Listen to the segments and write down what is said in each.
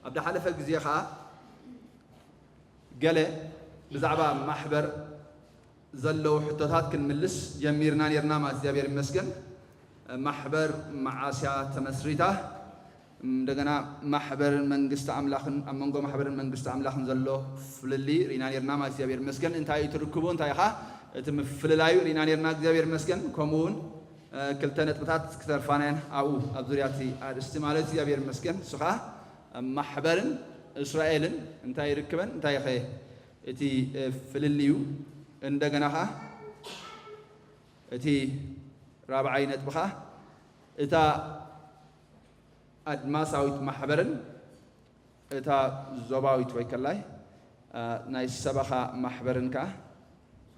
ኣብ ዝሓለፈ ግዜ ኸኣ ገለ ብዛዕባ ማሕበር ዘለዉ ሕቶታት ክንምልስ ጀሚርና ነርና። ማ እግዚኣብሔር ይመስገን። ማሕበር መዓስ እያ ተመስሪታ? እንደገና ማሕበርን መንግስቲ ኣምላኽን፣ ኣብ መንጎ ማሕበርን መንግስቲ ኣምላኽን ዘሎ ፍልልይ ርኢና ነርና። ማ እግዚኣብሔር ይመስገን። እንታይ እዩ ትርክቡ? እንታይ ኸኣ እቲ ምፍልላዩ ርኢና ነርና። እግዚኣብሔር ይመስገን። ከምኡ እውን እ፣ ክልተ ነጥብታት ክተርፋና እየን ኣብኡ፣ ኣብ ዙርያ እቲ ኣርእስቲ ማለት እዩ። እግዚኣብሔር ይመስገን። ንሱ ኸኣ ማሕበርን እስራኤልን እንታይ ይርክበን? እንታይ ኸ እቲ፣ እ፣ ፍልልዩ? እንደገና ኸኣ እቲ ራብዓይ ነጥቢ ኸኣ እታ ኣድማሳዊት ማሕበርን እታ ዞባዊት ወይ ከላይ፣ እ፣ ናይ ሰበኻ ማሕበርን ከኣ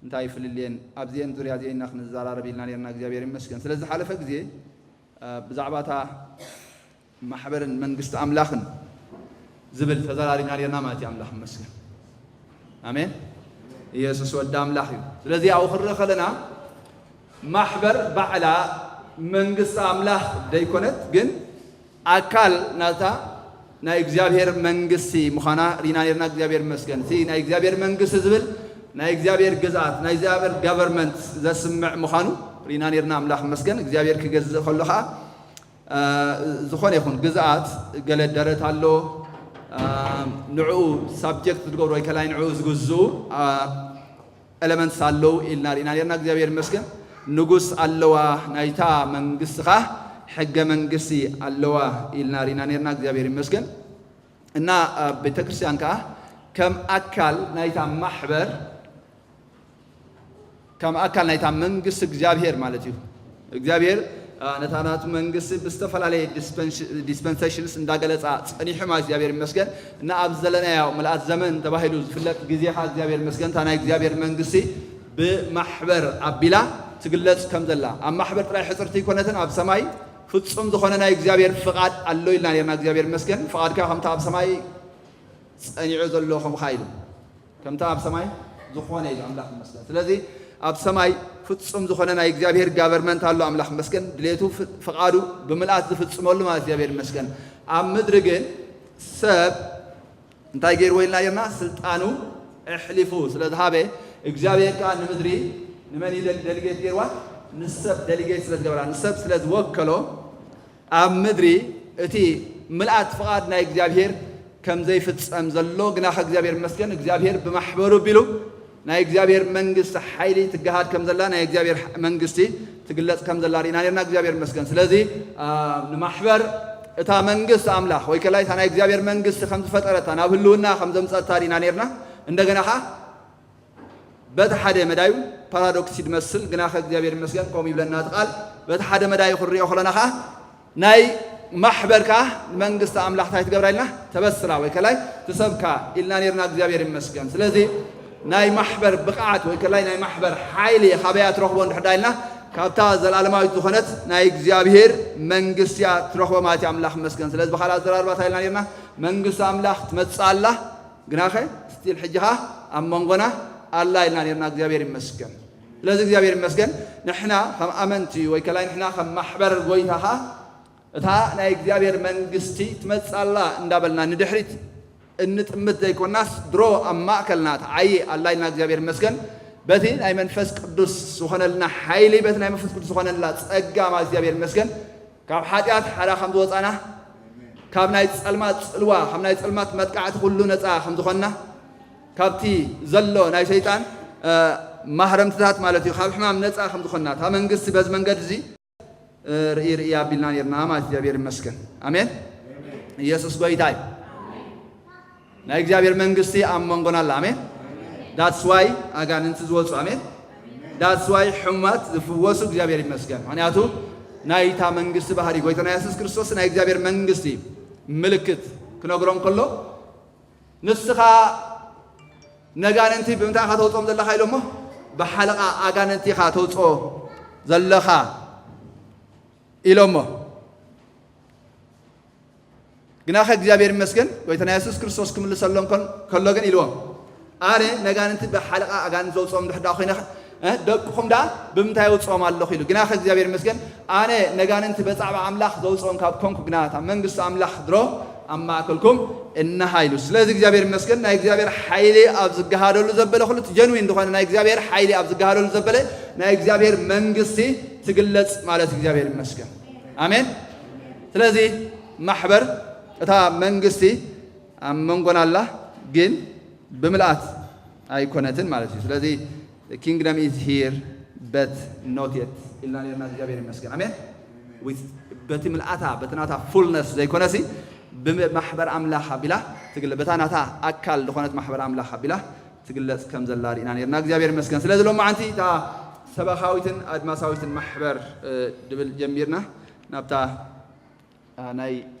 እንታይ ፍልልየን? ኣብዚአን ዙርያ እዚአን ኢና ክንዘራረብ ኢልና ነርና። እግዚኣብሔር ይመስገን። ስለዚ ዝሓለፈ ግዜ፣ እ፣ ብዛዕባ እታ ማሕበርን መንግስቲ ኣምላኽን ዝብል ተዘራሪብና ነርና ማለት እዩ። ኣምላኽ ይመስገን። ኣሜን። ኢየሱስ ወዲ ኣምላኽ እዩ። ስለዚ ኣብኡ ክንርኢ ከለና ማሕበር ባዕላ መንግስቲ ኣምላኽ ደይኮነት፣ ግን ኣካል ናታ ናይ እግዚኣብሔር መንግስቲ ምዃና ርኢና ነርና። እግዚኣብሔር ይመስገን። እቲ ናይ እግዚኣብሔር መንግስቲ ዝብል ናይ እግዚኣብሔር ግዝኣት፣ ናይ እግዚኣብሔር ጋቨርመንት ዘስምዕ ምዃኑ ርኢና ነርና። ኣምላኽ ይመስገን። እግዚኣብሔር ክገዝእ ከሎ ኸኣ፣ እ፣ ዝኾነ ይኹን ግዝኣት ገለ ደረት ኣሎ። እ፣ ንዕኡ ሳብጀክት ዝገብሩ ወይ ከላይ ንዕኡ ዝግዝኡ፣ እ፣ ኤለመንትስ ኣለዉ ኢልና ርኢና ነርና። እግዚኣብሔር ይመስገን። ንጉስ ኣለዋ ናይታ መንግስቲ ኸኣ፣ ሕገ መንግስቲ ኣለዋ ኢልና ርኢና ነርና። እግዚኣብሔር ይመስገን። እና ኣብ ቤተክርስትያን ከኣ ከም ኣካል ናይታ ማሕበር፣ ከም ኣካል ናይታ መንግስቲ እግዚኣብሔር ማለት እዩ። እግዚኣብሔር፣ አ፣ ነታ ናቱ መንግስቲ ብዝተፈላለየ ዲስፐንሽ-፣ ዲስፐንሴሽንስ እንዳገለጻ ጸኒሑ ማለት እግዚኣብሔር ይመስገን። እና ኣብ ዘለናዮ ምልኣት ዘመን ተባሂሉ ዝፍለጥ ግዜ ኸኣ እግዚኣብሔር ይመስገን፣ እታ ናይ እግዚኣብሔር መንግስቲ ብማሕበር ኣቢላ ትግለጽ ከም ዘላ፣ ኣብ ማሕበር ጥራይ ሕጽርቲ ኣይኮነትን፣ ኣብ ሰማይ ፍጹም ዝኾነ ናይ እግዚኣብሔር ፍቓድ ኣሎ ኢልና ነርና። እግዚኣብሔር ይመስገን። ፍቓድካ ከምታ ኣብ ሰማይ ጸኒዑ ዘሎ ከምኡ ኸኣ ኢሉ፣ ከምታ ኣብ ሰማይ ዝኾነ ኢሉ፣ ኣምላኽ ይመስገን። ስለዚ ኣብ ሰማይ ፍጹም ዝኾነ ናይ እግዚኣብሔር ጋቨርመንት ኣሎ፣ ኣምላኽ ይመስገን። ድሌቱ ፍ-፣ ፍቓዱ ብምልኣት ዝፍጽመሉ ማለት እግዚኣብሔር ይመስገን። ኣብ ምድሪ ግን ሰብ እንታይ ገይርዎ ኢልና ነርና? ስልጣኑ ኣሕሊፉ ስለ ዝሃበ፣ እግዚኣብሔር ከኣ ንምድሪ ንመን እዩ ደል-፣ ደሊጌት ገይርዋ? ንሰብ ደሊጌት ስለ ዝገበራ፣ ንሰብ ስለ ዝወከሎ፣ ኣብ ምድሪ እቲ ምልኣት ፍቓድ ናይ እግዚኣብሔር ከም ዘይፍጸም ዘሎ፣ ግናኸ እግዚኣብሔር ይመስገን፣ እግዚኣብሔር ብማሕበሩ ኣቢሉ ናይ እግዚኣብሔር መንግስቲ ሓይሊ ትገሃድ ከም ዘላ፣ ናይ እግዚኣብሔር መንግስቲ ትግለጽ ከም ዘላ ርኢና ነርና። እግዚኣብሔር ይመስገን። ስለዚ፣ አ፣ ንማሕበር እታ መንግስቲ ኣምላኽ ወይ ከላይ እታ ናይ እግዚኣብሔር መንግስቲ ከም ዝፈጠረታ፣ ናብ ህልውና ከም ዘምጸእታ ርኢና ነርና። እንደገና ኸኣ በቲ ሓደ መዳዩ ፓራዶክስ እዩ ዝመስል፣ ግናኸ እግዚኣብሔር ይመስገን ከምኡ ይብለና እቲ ቃል። በቲ ሓደ መዳዩ ክንሪኦ ከለና ኸኣ ናይ ማሕበር ከኣ ንመንግስቲ ኣምላኽ እንታይ ትገብራ ኢልና? ተበስራ ወይ ከላይ ትሰብካ ኢልና ነርና። እግዚኣብሔር ይመስገን። ስለዚ ናይ ማሕበር ብቕዓት ወይ ከላይ ናይ ማሕበር ሓይሊ ኻበያ ትረኽቦ እንድሕር ዳ ኢልና? ካብታ ዘለኣለማዊት ዝኾነት ናይ እግዚኣብሔር መንግስቲ እያ ትረኽቦ ማለት እዩ። ኣምላኽ ይመስገን። ስለዚ ብኻልእ ኣዘራርባ እንታይ ኢልና ነርና? መንግስቲ ኣምላኽ ትመጽእ ኣላ። ግናኸ ስቲል ሕጂ ኸኣ ኣብ መንጎና ኣላ ኢልና ነርና። እግዚኣብሔር ይመስገን። ስለዚ እግዚኣብሔር ይመስገን፣ ንሕና ከም ኣመንቲ ወይ ከላይ ንሕና ከም ማሕበር ጎይታ ኸኣ እታ ናይ እግዚኣብሔር መንግስቲ ትመጽእ ኣላ እንዳበልና ንድሕሪት እንጥምት ዘይኮናስ፣ ድሮ ኣብ ማእከልና ትዓዪ ኣላ ኢልና እግዚኣብሔር ይመስገን። በቲ ናይ መንፈስ ቅዱስ ዝኾነልና ሓይሊ፣ በቲ ናይ መንፈስ ቅዱስ ዝኾነልና ጸጋ ማለት እግዚኣብሔር ይመስገን፣ ካብ ሓጢኣት ሓራ ከም ዝወጻና፣ ካብ ናይ ጸልማት ጽልዋ፣ ካብ ናይ ጸልማት መጥቃዕቲ ኩሉ ነጻ ከም ዝኾንና፣ ካብቲ ዘሎ ናይ ሰይጣን፣ እ፣ ማህረምትታት ማለት እዩ፣ ካብ ሕማም ነጻ ከም ዝኾንና፣ እታ መንግስቲ በዚ መንገዲ እዚ፣ እ፣ ርኢ ርኢ ኣቢልና ነርና ማለት እግዚኣብሔር ይመስገን። ኣሜን። ኢየሱስ ጎይታ እዩ። ናይ እግዚኣብሔር መንግስቲ ኣብ መንጎና ኣላ። ኣሜን። That's why ኣጋንንቲ ዝወጹ። ኣሜን። That's why ሕሙማት ዝፍወሱ። እግዚኣብሔር ይመስገን። ምኽንያቱ ናይታ መንግስቲ ባህሪ ጎይታና የሱስ ክርስቶስ ናይ እግዚኣብሔር መንግስቲ ምልክት ክነግሮም ከሎ፣ ንስኻ ነጋንንቲ ብምንታይ ኢኻ ተውጾም ዘለኻ ኢሎሞ? ብሓለቓ ኣጋንንቲ ኢኻ ተውጾ ዘለኻ ኢሎሞ። ግናኸ እግዚኣብሔር ይመስገን፣ ጎይታና የሱስ ክርስቶስ ክምልሰሎም ከል-፣ ከሎ ግን ኢልዎም፣ ኣነ ነጋንንቲ ብሓለቓ ኣጋንንቲ ዘውፅኦም እንድሕር ደኣ ኮይነ፣ እ፣ ደቅኹም ደኣ ብምንታይ የውፅኦም ኣለኹ ኢሉ። ግናኸ እግዚኣብሔር ይመስገን፣ ኣነ ነጋንንቲ በጻዕባ ኣምላኽ ዘውፅኦም ካብ ኮንኩ ግና፣ እታ መንግስቲ ኣምላኽ ድሮ ኣብ ማእከልኩም እንሃይሉ። ስለዚ እግዚኣብሔር ይመስገን፣ ናይ እግዚኣብሔር ሓይሊ ኣብ ዝገሃደሉ ዘበለ፣ ኩሉ እቲ ጀንዊን ዝኾነ ናይ እግዚኣብሔር ሓይሊ ኣብ ዝገሃደሉ ዘበለ ናይ እግዚኣብሔር መንግስቲ ትግለጽ ማለት እግዚኣብሔር ይመስገን። ኣሜን። ስለዚ ማሕበር እታ መንግስቲ ኣብ መንጎና ኣላ፣ ግን ብምልኣት ኣይኮነትን ማለት እዩ። ስለዚ kingdom is here but not yet ኢልና ነርና። እግዚኣብሔር ይመስገን። ኣሜን። With በቲ ምልኣታ፣ በቲ ናታ ፉልነስ ዘይኮነሲ፣ ብማሕበር ኣምላኽ ኣቢላ ትግለ-፣ በታ ናታ ኣካል ዝኾነት ማሕበር ኣምላኽ ኣቢላ ትግለጽ ከም ዘላ ርኢና ነርና። እግዚኣብሔር ይመስገን። ስለዚ ሎማዓንቲ እታ ሰባኻዊትን ኣድማሳዊትን ማሕበር ድብል ጀሚርና ናብታ ናይ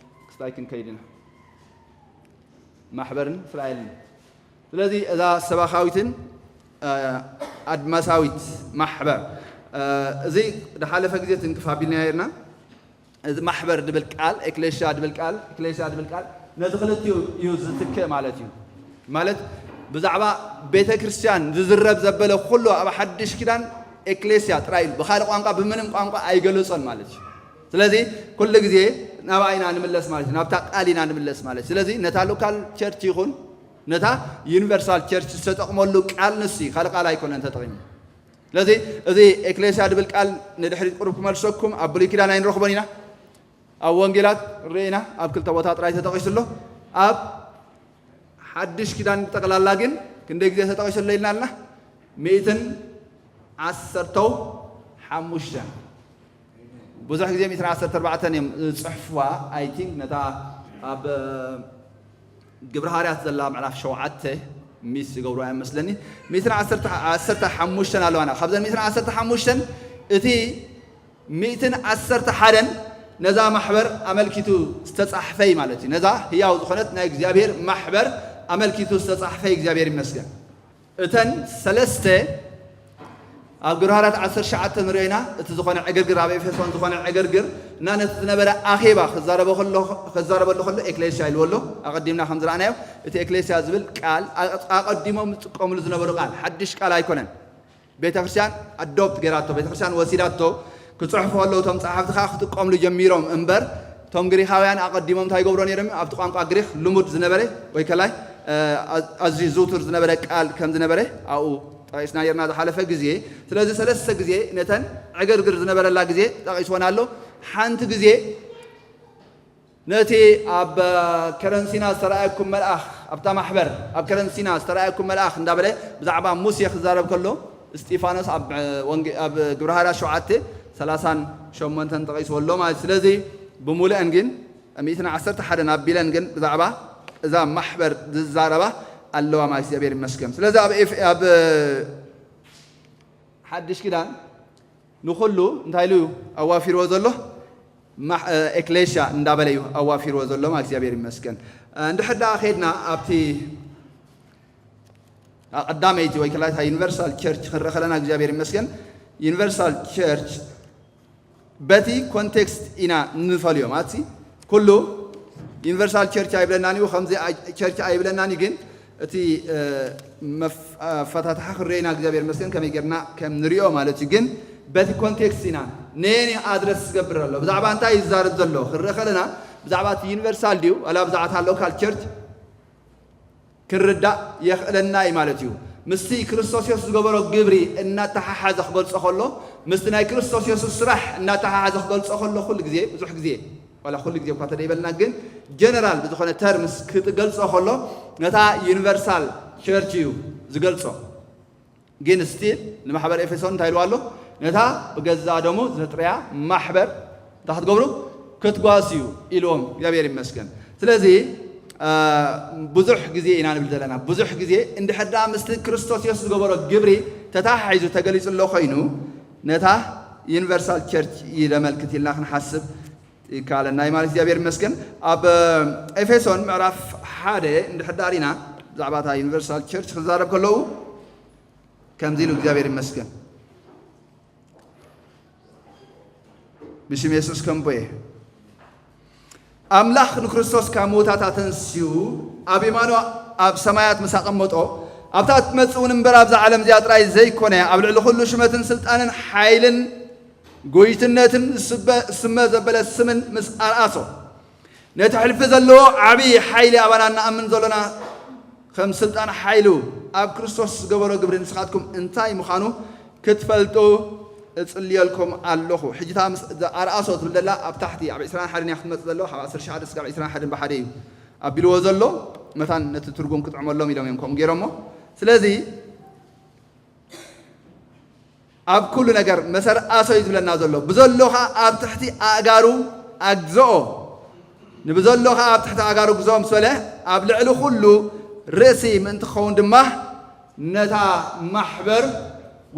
ክስታይ ክንከይድ ኢና። ማሕበርን እስራኤልን። ስለዚ እዛ ሰባኻዊትን ኣድማሳዊት ማሕበር፣ እዚ ዝሓለፈ ግዜ ትንክፍ ኣቢልና ነርና። እዚ ማሕበር ድብል ቃል፣ ኤክሌሽያ ድብል ቃል፣ ኤክሌሽያ ድብል ቃል ነዚ ክልቲኡ እዩ ዝትክእ ማለት እዩ። ማለት ብዛዕባ ቤተ ክርስቲያን ዝዝረብ ዘበለ ኩሉ ኣብ ሓድሽ ኪዳን ኤክሌስያ ጥራይ እዩ። ብኻልእ ቋንቋ፣ ብምንም ቋንቋ ኣይገለጾን ማለት እዩ። ስለዚ ኩሉ ግዜ ናብኣ ኢና ንምለስ ማለት እዩ። ናብታ ቃል ኢና ንምለስ ማለት እዩ። ስለዚ ነታ ሎካል ቸርች ይኹን ነታ ዩኒቨርሳል ቸርች ዝተጠቕመሉ ቃል ንሱ እዩ። ካልእ ቃል ኣይኮነን ተጠቒሙ። ስለዚ እዚ ኤክሌስያ ድብል ቃል ንድሕሪት ቁሩብ ክመልሰኩም፣ ኣብ ብሉይ ኪዳን ኣይንረኽቦን ኢና። ኣብ ወንጌላት ርኢና ኣብ ክልተ ቦታ ጥራይ ተጠቒሱ ኣሎ። ኣብ ሓድሽ ኪዳን ጠቕላላ ግን ክንደይ ግዜ ተጠቒሱ ኣሎ ኢልና ኣለና? ሚእትን ዓሰርተው ሓሙሽተን። ብዙሕ ግዜ ሚእትን ዓሰርተ ኣርባዕተን እዮም ዝጽሕፍዋ። I think ነታ ኣብ ግብሪ ሃዋርያት ዘላ ምዕራፍ ሸውዓተ ሚስ ዝገብሩ እዮም መስለኒ። ሚእትን ዓሰርተ ሓሙሽተን ኣለዋና። ካብዘን ሚእትን ዓሰርተ ሓሙሽተን እቲ ሚእትን ዓሰርተ ሓደን ነዛ ማሕበር ኣመልኪቱ ዝተጻሕፈይ ማለት እዩ። ነዛ ህያው ዝኾነት ናይ እግዚኣብሔር ማሕበር ኣመልኪቱ ዝተጻሕፈይ እግዚኣብሔር ይመስገን። እተን ሰለስተ ኣብ ግብረ ሃዋርያት ዓሰርተ ትሽዓተ ንርእዮ ኢና። እቲ ዝኾነ ዕግርግር፣ ኣብ ኤፌሶን ዝኾነ ዕግርግር እና ነቲ ዝነበረ ኣኼባ ክዛረቦ ከሎ፣ ክዛረበሉ ከሎ ኤክሌስያ ኢልዎ ኣሎ። ኣቐዲምና ከም ዝረኣናዮ እቲ ኤክሌስያ ዝብል ቃል ኣ-፣ ኣቐዲሞም ዝጥቀምሉ ዝነበሩ ቃል፣ ሓድሽ ቃል ኣይኮነን። ቤተ ክርስቲያን ኣዶፕት ገይራቶ፣ ቤተ ክርስቲያን ወሲዳቶ፣ ክጽሕፉ ከለዉ እቶም ጸሓፍቲ ከኣ ክጥቀምሉ ጀሚሮም እምበር፣ እቶም ግሪኻውያን ኣቐዲሞም እንታይ ይገብሮ ነይሮም? ኣብቲ ቋንቋ ግሪኽ ልሙድ ዝነበረ ወይ ከላይ፣ እ፣ ኣዝ-፣ ኣዝዩ ዝውቱር ዝነበረ ቃል ከም ዝነበረ ኣብኡ ጠቒስና ነርና ዝሓለፈ ግዜ። ስለዚ ሰለስተ ግዜ ነተን ዕግርግር ዝነበረላ ግዜ ጠቒስወን ኣሎ። ሓንቲ ግዜ ነቲ ኣብ ከረንሲና ዝተራእየኩም መልኣኽ፣ ኣብታ ማሕበር ኣብ ከረንሲና ዝተራእየኩም መልኣኽ እንዳበለ ብዛዕባ ሙሴ ክዛረብ ከሎ፣ እስጢፋኖስ ኣብ ወንጌ-፣ ኣብ ግብረ ሃዋርያት ሸውዓተ ሰላሳን ሸሞንተን ጠቒስዎ ኣሎ ማለት። ስለዚ ብምሉአን ግን ሚእትን ዓሰርተ ሓደን ኣቢለን ግን ብዛዕባ እዛ ማሕበር ዝዛረባ ኣለዋ ማለት እግዚኣብሔር ይመስገን። ስለዚ ኣብ ኤፍ-፣ ኣብ ሓድሽ ኪዳን ንኹሉ እንታይ ኢሉ እዩ ኣዋፊርዎ ዘሎ? ማሕ-፣ እ፣ ኤክሌሽያ እንዳበለ እዩ ኣዋፊርዎ ዘሎ ማለት እግዚኣብሔር ይመስገን። እ፣ እንድሕር ደኣ ኸድና ኣብቲ ቀዳመይቲ ወይ ክላታ ዩኒቨርሳል ቸርች ክንርኢ ከለና እግዚኣብሔር ይመስገን። ዩኒቨርሳል ቸርች በቲ ኮንቴክስት ኢና ንፈልዮ ማለት ኩሉ ዩኒቨርሳል ቸርች ኣይብለናን እዩ፣ ከምዚ ኣይ-፣ ቸርች ኣይብለናን እዩ። ግን እቲ፣ እ፣ መፍ-፣ ኣፈታትሓ ክንሪኦ ኢና እግዚኣብሔር ይመስገን ከመይ ጌርና ከም ንሪኦ ማለት እዩ። ግን በቲ ኮንቴክስት ኢና ነየን ኣድረስ ዝገብር ኣሎ፣ ብዛዕባ እንታይ ይዛረብ ዘሎ ክንርኢ ከለና ብዛዕባ እቲ ዩኒቨርሳል ድዩ ዋላ ብዛዕባ እታ ሎካል ቸርች ክንርዳእ የኽእለና እዩ ማለት እዩ። ምስቲ ክርስቶስ የሱስ ዝገበሮ ግብሪ እናተሓሓዘ ክገልጾ ከሎ፣ ምስቲ ናይ ክርስቶስ የሱስ ስራሕ እናተሓሓዘ ክገልጾ ከሎ፣ ኩሉ ግዜ፣ ብዙሕ ግዜ፣ ዋላ ኩሉ ግዜ እኳ ተደይበልና፣ ግን ጀነራል ብዝኾነ ተርምስ ክገልጾ ከሎ፣ ነታ ዩኒቨርሳል ቸርች እዩ ዝገልጾ። ግን ስቲል ንማሕበር ኤፌሶን እንታይ ኢልዋ ኣሎ? ነታ ብገዛ ደሙ ዘጥርያ ማሕበር እንታይ ክትገብሩ? ክትጓስዩ ኢልዎም። እግዚኣብሔር ይመስገን። ስለዚ፣ አ፣ ብዙሕ ግዜ ኢና ንብል ዘለና። ብዙሕ ግዜ እንድሕር ደኣ ምስቲ ክርስቶስ የሱስ ዝገበሮ ግብሪ ተተሓሒዙ ተገሊጹ ኣሎ ኮይኑ፣ ነታ ዩኒቨርሳል ቸርች እዩ ዘመልክት ኢልና ክንሓስብ ይከኣለና እዩ ማለት እግዚኣብሔር ይመስገን። ኣብ ኤፌሶን ምዕራፍ ሓደ እንድሕር ደኣ ርኢና ብዛዕባ እታ ዩኒቨርሳል ቸርች ክዛረብ ከለዉ ከምዚ ኢሉ እግዚኣብሔር ይመስገን። ብሽም የሱስ ከምቦ እየ። ኣምላኽ ንክርስቶስ ካብ ምዉታት ኣተንስዩ ኣብ የማኑ ኣብ ሰማያት ምስ ኣቐመጦ፣ ኣብታ እትመጽእ እውን እምበር ኣብዛ ዓለም እዚኣ ጥራይ ዘይኮነ፣ ኣብ ልዕሊ ኩሉ ሽመትን ስልጣንን ሓይልን ጎይትነትን ዝስበ-፣ ዝስመ ዘበለ ስምን ምስ ኣርኣሶ፣ ነቲ ሕልፊ ዘለዎ ዓብዪ ሓይሊ ኣባና እንኣምን ዘሎና ከም ስልጣን ሓይሉ ኣብ ክርስቶስ ዝገበሮ ግብሪ ንስኻትኩም እንታይ ምዃኑ ክትፈልጡ እጽልየልኩም ኣለኹ። ሕጂ እታ ምስ-፣ እዛ ኣርኣሶ ትብል ዘላ ኣብ ታሕቲ ኣብ ዕስራን ሓደን እያ ክትመጽእ ዘለዋ፣ ካብ ዓሰርተ ሸውዓተ እስካብ ዕስራን ሓደን ብሓደ እዩ ኣቢልዎ ዘሎ። መታን ነቲ ትርጉም ክጥዕመሎም ኢሎም እዮም ከምኡ ገይሮሞ። ስለዚ ኣብ ኩሉ ነገር መሰርኣሶ እዩ ዝብለና ዘሎ። ብዘሎ ኸኣ ኣብ ትሕቲ ኣእጋሩ ኣግዝኦ። ንብዘሎ ኸኣ ኣብ ትሕቲ ኣእጋሩ ግዝኦ ምስ በለ፣ ኣብ ልዕሊ ኩሉ ርእሲ ምእንቲ ክኸውን ድማ ነታ ማሕበር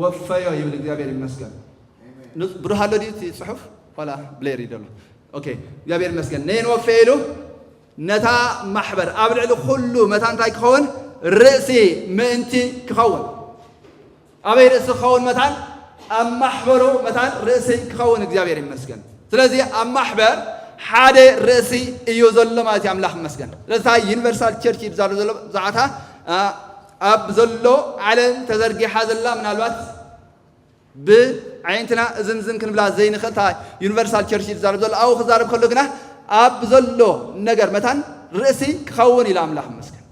ወፈዮ ይብል። እግዚኣብሔር ይመስገን። ን-፣ ብሩህ ኣሎ ድዩ እቲ ጽሑፍ? ዋላ ብሌር እዩ ዘሎ። ኦኬ፣ እግዚኣብሔር ይመስገን። ነየን ወፈየ ኢሉ ነታ ማሕበር ኣብ ልዕሊ ኩሉ መታ እንታይ ክኸውን? ርእሲ ምእንቲ ክኸውን። ኣበይ ርእሲ ክኸውን መታን? ኣብ ማሕበሩ መታን ርእሲ ክኸውን እግዚኣብሔር ይመስገን። ስለዚ ኣብ ማሕበር ሓደ ርእሲ እዩ ዘሎ ማለት እዩ። ኣምላኽ ይመስገን። ስለዚ እታ ዩኒቨርሳል ቸርች እዩ ዝዛረብ ዘሎ ብዛዕባታ፣ ኣ፣ ኣብ ዘሎ ዓለም ተዘርጊሓ ዘላ ምናልባት ብዓይንትና እዝን እዝን ክንብላ ዘይንኽእል እታ ዩኒቨርሳል ቸርች እዩ ዝዛረብ ዘሎ። ኣብኡ ክዛረብ ከሎ ግና ኣብ ዘሎ ነገር መታን ርእሲ ክኸውን ኢሉ ኣምላኽ ይመስገን።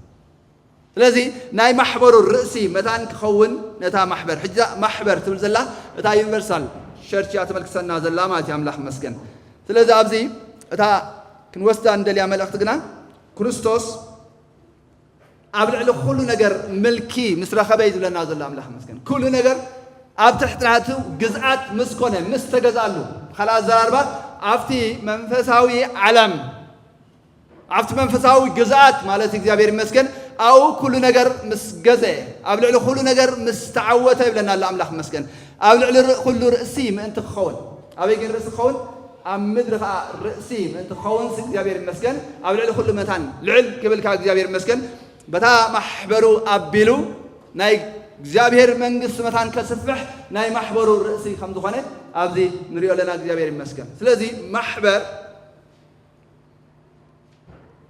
ስለዚ ናይ ማሕበሩ ርእሲ መታን ክኸውን ነታ ማሕበር፣ ሕጂ እዛ ማሕበር ትብል ዘላ እታ ዩኒቨርሳል ቸርች እያ ተመልክተና ዘላ ማለት እዩ። ኣምላኽ ይመስገን። ስለዚ ኣብዚ እታ ክንወስዳ እንደልያ መልእኽቲ ግና ክርስቶስ ኣብ ልዕሊ ኩሉ ነገር ምልኪ ምስ ረኸበ እዩ ዝብለና ዘሎ ኣምላኽ ይመስገን። ኩሉ ነገር ኣብ ትሕቲ ናቱ ግዝኣት ምስ ኮነ፣ ምስ ተገዝኣሉ፣ ብኻልእ ኣዘራርባ ኣብቲ መንፈሳዊ ዓለም፣ ኣብቲ መንፈሳዊ ግዝኣት ማለት እግዚኣብሔር ይመስገን፣ ኣብኡ ኩሉ ነገር ምስ ገዘአ፣ ኣብ ልዕሊ ኩሉ ነገር ምስ ተዓወተ ይብለና ኣሎ ኣምላኽ ይመስገን። ኣብ ልዕሊ ር-፣ ኩሉ ርእሲ ምእንቲ ክኸውን፣ ኣበይ ግን ርእሲ ክኸውን? ኣብ ምድሪ ኸዓ ርእሲ ምእንቲ ክኸውን እግዚኣብሔር ይመስገን። ኣብ ልዕሊ ኩሉ መታን ልዕል ክብል ካብ እግዚኣብሔር ይመስገን። በታ ማሕበሩ ኣቢሉ ናይ እግዚኣብሔር መንግስቲ መታን ከስፍሕ ናይ ማሕበሩ ርእሲ ከም ዝኾነ ኣብዚ ንሪኦ ኣለና። እግዚኣብሔር ይመስገን። ስለዚ ማሕበር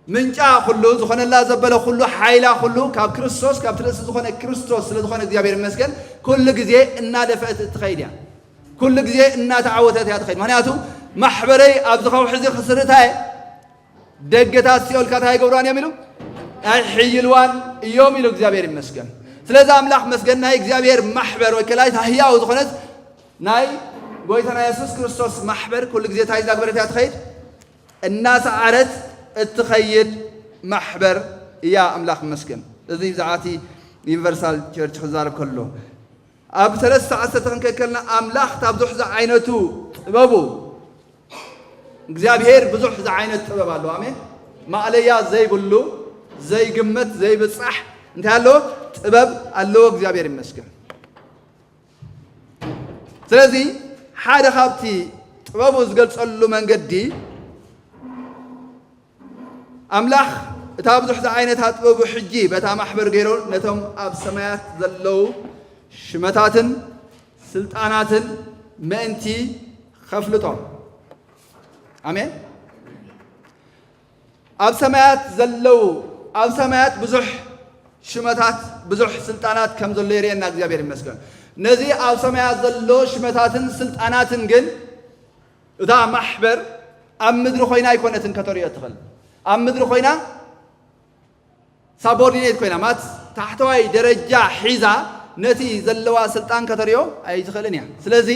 ምንጫ ኩሉ፣ ዝኾነላ ዘበለ ኩሉ፣ ሓይላ ኩሉ ካብ ክርስቶስ፣ ካብቲ ርእሲ ዝኾነ ክርስቶስ ስለ ዝኾነ እግዚኣብሔር ይመስገን፣ ኩሉ ግዜ እናደፍአት እትኸይድ እያ። ኩሉ ግዜ እናተዓወተት እያ ትኸይድ። ምኽንያቱ ማሕበረይ ኣብዚ ከውሒ እዚ ክስርታ እየ፣ ደገታት ሲኦል ካታ ኣይገብሯን እዮም ኢሉ ኣይሕይልዋን እዮም ኢሉ እግዚኣብሔር ይመስገን። ስለዚ ኣምላኽ መስገን ናይ እግዚኣብሔር ማሕበር ወይ ከላይታ ህያው ዝኾነት ናይ ጎይታና የሱስ ክርስቶስ ማሕበር ኩሉ ግዜ እንታይ እናገበረት እያ ትኸይድ? እናሰዓረት እትኸይድ ማሕበር እያ። ኣምላኽ ይመስገን። እዚ ብዛዕባ እቲ ዩኒቨርሳል ቸርች ክዛረብ ከሎ ኣብ ሰለስተ ዓሰርተ ክንከድ ከለና ኣምላኽ ካብ ብዙሕ ዝዓይነቱ ጥበቡ እግዚኣብሔር ብዙሕ ዝዓይነት ጥበብ ኣለዎ። ኣሜን። ማእለያ ዘይብሉ ዘይግመት ዘይብጻሕ እንታይ ኣለዎ? ጥበብ ኣለዎ። እግዚኣብሔር ይመስገን። ስለዚ ሓደ ካብቲ ጥበቡ ዝገልጸሉ መንገዲ ኣምላኽ እታ ብዙሕ ዝዓይነታ ጥበቡ ሕጂ በታ ማሕበር ገይሩ ነቶም ኣብ ሰማያት ዘለዉ ሽመታትን ስልጣናትን ምእንቲ ከፍልጦም። ኣሜን። ኣብ ሰማያት ዘለዉ፣ ኣብ ሰማያት ብዙሕ ሽመታት፣ ብዙሕ ስልጣናት ከም ዘሎ የርእየና እግዚኣብሔር ይመስገን። ነዚ ኣብ ሰማያት ዘሎ ሽመታትን ስልጣናትን ግን እታ ማሕበር ኣብ ምድሪ ኮይና ኣይኮነትን ከተርእዮ ትኽእል። ኣብ ምድሪ ኮይና ሳቦርዲኔት ኮይና፣ ማለት ታሕተዋይ ደረጃ ሒዛ ነቲ ዘለዋ ስልጣን ከተርእዮ ኣይትኽእልን እያ። ስለዚ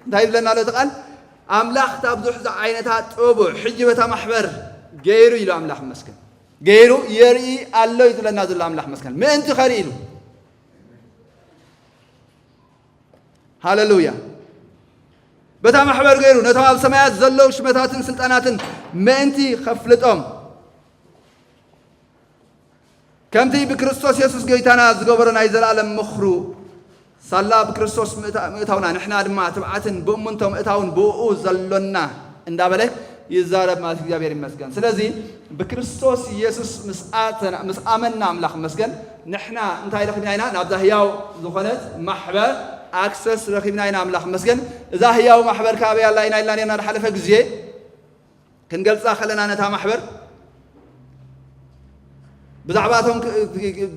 እንታይ ይብለና ኣሎ እቲ ቃል? ኣምላኽ እታ ብዙሕ ዝዓይነታ ጥበቡ ሕጂ በታ ማሕበር ገይሩ ኢሉ ኣምላኽ ይመስገን። ገይሩ የርኢ ኣሎ እዩ ዝብለና ዘሎ ኣምላኽ ይመስገን። ምእንቲ ከርኢ ኢሉ። ሃሌሉያ። በታ ማሕበር ገይሩ ነቶም ኣብ ሰማያት ዘለዉ ሽመታትን ስልጣናትን ምእንቲ ከፍልጦም ከምቲ ብክርስቶስ የሱስ ጎይታና ዝገበሮ ናይ ዘለኣለም ምኽሩ ሳላ ብክርስቶስ ምእታ-፣ ምእታውና ንሕና ድማ ትብዓትን ብእሙንቶ ምእታውን ብእኡ ዘሎና እንዳበለ ይዛረብ ማለት እግዚኣብሔር ይመስገን። ስለዚ ብክርስቶስ የሱስ ምስ ኣተና-፣ ምስ ኣመንና ኣምላኽ ይመስገን ንሕና እንታይ ረኺብና ኢና? ናብዛ ህያው ዝኾነት ማሕበር ኣክሰስ ረኺብና ኢና ኣምላኽ ይመስገን። እዛ ህያው ማሕበር ካበይ ኣላ ኢና ኢልና ነርና ዝሓለፈ ግዜ ክንገልጻ ከለና ነታ ማሕበር ብዛዕባቶም ክ-፣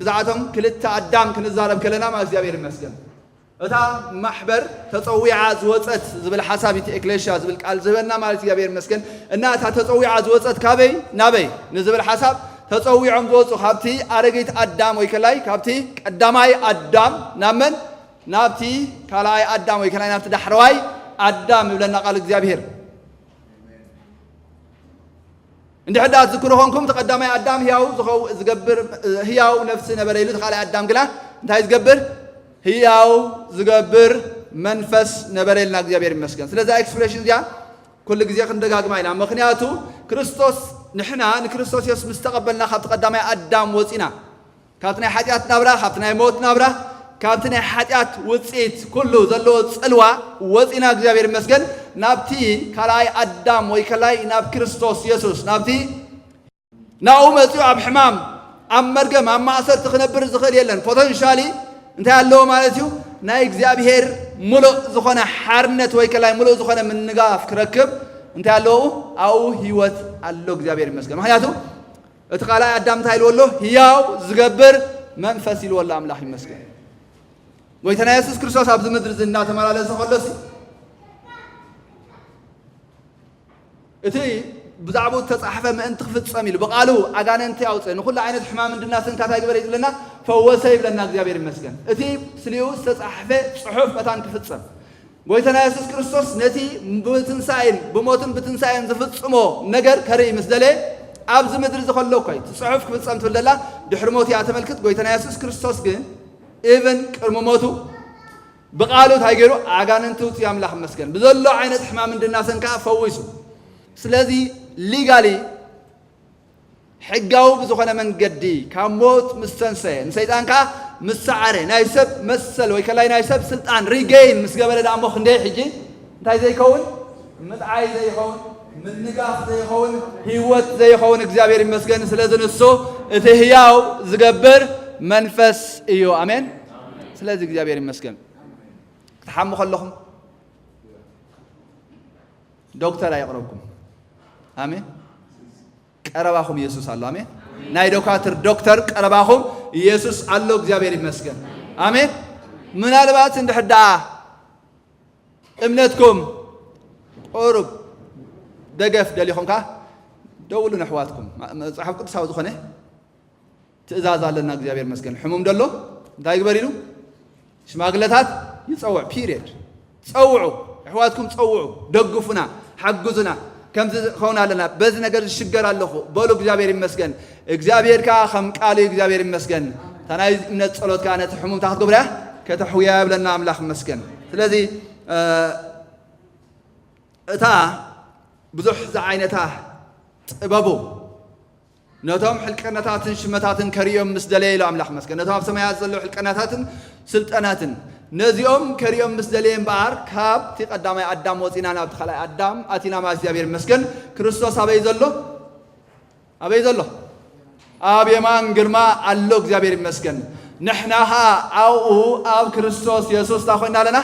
ብዛዕባቶም ክልተ ኣዳም ክንዛረብ ከለና ማለት እግዚኣብሔር ይመስገን። እታ ማሕበር ተጸዊዓ ዝወጸት ዝብል ሓሳብ እቲ ኤክሌሽያ ዝብል ቃል ዝህበና ማለት እግዚኣብሔር ይመስገን። እና እታ ተጸዊዓ ዝወጸት ካበይ ናበይ ንዝብል ሓሳብ ተጸዊዖም ዝወጹ ካብቲ ኣረጊት ኣዳም ወይ ከላይ ካብቲ ቀዳማይ ኣዳም ናብ መን ናብቲ ካልኣይ ኣዳም ወይ ከላይ ናብቲ ዳሕረዋይ ኣዳም ይብለና ቃል እግዚኣብሔር። እንድሕር ደኣ ትዝክሩ ኾንኩም፣ እቲ ቀዳማይ ኣዳም ህያው ዝኸው-፣ ዝገብር፣ ህያው ነፍሲ ነበረ ኢሉ፣ እቲ ካልኣይ ኣዳም ግና እንታይ ዝገብር? ህያው ዝገብር መንፈስ ነበረ ኢልና እግዚኣብሔር ይመስገን። ስለዚ ኤክስፕሬሽን እዚኣ ኩሉ ግዜ ክንደጋግማ ኢና። ምኽንያቱ ክርስቶስ፣ ንሕና ንክርስቶስ የሱስ ምስ ተቐበልና ካብቲ ቀዳማይ ኣዳም ወፂና። ካብቲ ናይ ሓጢኣት ናብራ፣ ካብቲ ናይ ሞት ናብራ፣ ካብቲ ናይ ሓጢኣት ውፅኢት ኩሉ ዘለዎ ፅልዋ ወፂና እግዚኣብሔር ይመስገን ናብቲ ካልኣይ ኣዳም ወይ ከላይ ናብ ክርስቶስ የሱስ ናብቲ ናብኡ መፂኡ ኣብ ሕማም ኣብ መርገም ኣብ ማእሰርቲ ክነብር ዝኽእል የለን። ፖተንሻሊ እንታይ ኣለዎ ማለት እዩ? ናይ እግዚኣብሔር ሙሉእ ዝኾነ ሓርነት ወይ ከላይ ሙሉእ ዝኾነ ምንጋፍ ክረክብ እንታይ ኣለዎ? ኣብኡ ህይወት ኣሎ እግዚኣብሔር ይመስገን። ምክንያቱ እቲ ካልኣይ ኣዳም እንታይ ኢልዎ ኣሎ? ህያው ዝገብር መንፈስ ኢልዎ ኣሎ። ኣምላኽ ይመስገን። ጎይታና የሱስ ክርስቶስ ኣብዚ ምድሪ እዚ እናተመላለሰ ከሎሲ እቲ ብዛዕባኡ ዝተጻሕፈ ምእንቲ ክፍጸም ኢሉ ብቓሉ ኣጋንንቲ ኣውፅእ ንኹሉ ዓይነት ሕማም እንድናሰንካ እንታይ ግበር ይብለና? ፈወሰ ይብለና እግዚኣብሔር ይመስገን። እቲ ስሊኡ ዝተጻሕፈ ጽሑፍ መታን ክፍጸም ጎይታና የሱስ ክርስቶስ ነቲ ብትንሳኤን ብሞትን ብትንሳኤን ዝፍጽሞ ነገር ከርኢ ምስ ደለየ ኣብዚ ምድሪ እዚ ከሎ እኮ እዩ። እቲ ጽሑፍ ክፍጸም ትብል ደላ ድሕሪ ሞት እያ ተመልክት። ጎይታና የሱስ ክርስቶስ ግን ኢቭን ቅድሚ ሞቱ ብቓሉ እንታይ ገይሩ? ኣጋንንቲ ውፅኡ ኣምላኽ ይመስገን። ብዘሎ ዓይነት ሕማም እንድናሰን ከዓ ፈዊሱ። ስለዚ ሊጋሊ ሕጋዊ ብዝኾነ መንገዲ ካብ ሞት ምስ ተንሰየ ንሰይጣን ከዓ ምስ ሰዓረ ናይ ሰብ መሰል ወይ ከላይ ናይ ሰብ ስልጣን ሪጌይን ምስ ገበረ ደኣ እሞ ክንደይ ሕጂ እንታይ ዘይከውን? ምጥዓይ ዘይኸውን፣ ምንጋፍ ዘይኸውን፣ ህይወት ዘይኸውን እግዚኣብሔር ይመስገን። ስለዚ ንሱ እቲ ህያው ዝገብር መንፈስ እዩ። ኣሜን። ስለዚ እግዚኣብሔር ይመስገን። ክትሓሙ ከለኹም ዶክተር ኣይቕረብኩም። ኣሜን። ቀረባኹም ኢየሱስ ኣሎ። ኣሜን። ናይ ዶካትር ዶክተር ቀረባኹም ኢየሱስ ኣሎ። እግዚኣብሔር ይመስገን። ኣሜን። ምናልባት እንድሕር ደኣ እምነትኩም ቁሩብ ደገፍ ደሊኹም ከኣ ደውሉ ነሕዋትኩም። መጽሓፍ ቅዱሳዊ ዝኾነ ትእዛዝ ኣለና። እግዚኣብሔር ይመስገን። ሕሙም ደሎ እንታይ ግበር ኢሉ? ሽማግለታት ይጸውዕ። ፒሪየድ። ጸውዑ፣ ኣሕዋትኩም ጸውዑ፣ ደግፉና፣ ሓግዙና። ከምዚ ኸውን ኣለና፣ በዚ ነገር ዝሽገር ኣለኹ በሉ። እግዚኣብሔር ይመስገን። እግዚኣብሔር ከኣ ከም ቃሉ እዩ። እግዚኣብሔር ይመስገን። እታ ናይ እምነት ጸሎት ከኣ ነቲ ሕሙም እንታይ ክትገብራ እያ? ከተሕውያ ይብለና ኣምላኽ ይመስገን። ስለዚ እታ ብዙሕ ዝዓይነታ ጥበቡ ነቶም ሕልቀነታትን ሽመታትን ከርእዮም ምስ ደለየ ኢሉ ኣምላኽ መስገን። ነቶም ኣብ ሰማያት ዘለዉ ሕልቀነታትን ስልጠናትን ነዚኦም ከርእዮም ምስ ደለየ እምበኣር ካብቲ ቀዳማይ ኣዳም ወፂና ናብቲ ካልኣይ ኣዳም ኣቲና ማለት እግዚኣብሔር ይመስገን። ክርስቶስ ኣበይ ዘሎ? ኣበይ ዘሎ? ኣብ የማን ግርማ ኣሎ እግዚኣብሔር ይመስገን። ንሕና ኸዓ ኣብኡ ኣብ ክርስቶስ የሱስ እንታይ ኮይና ኣለና?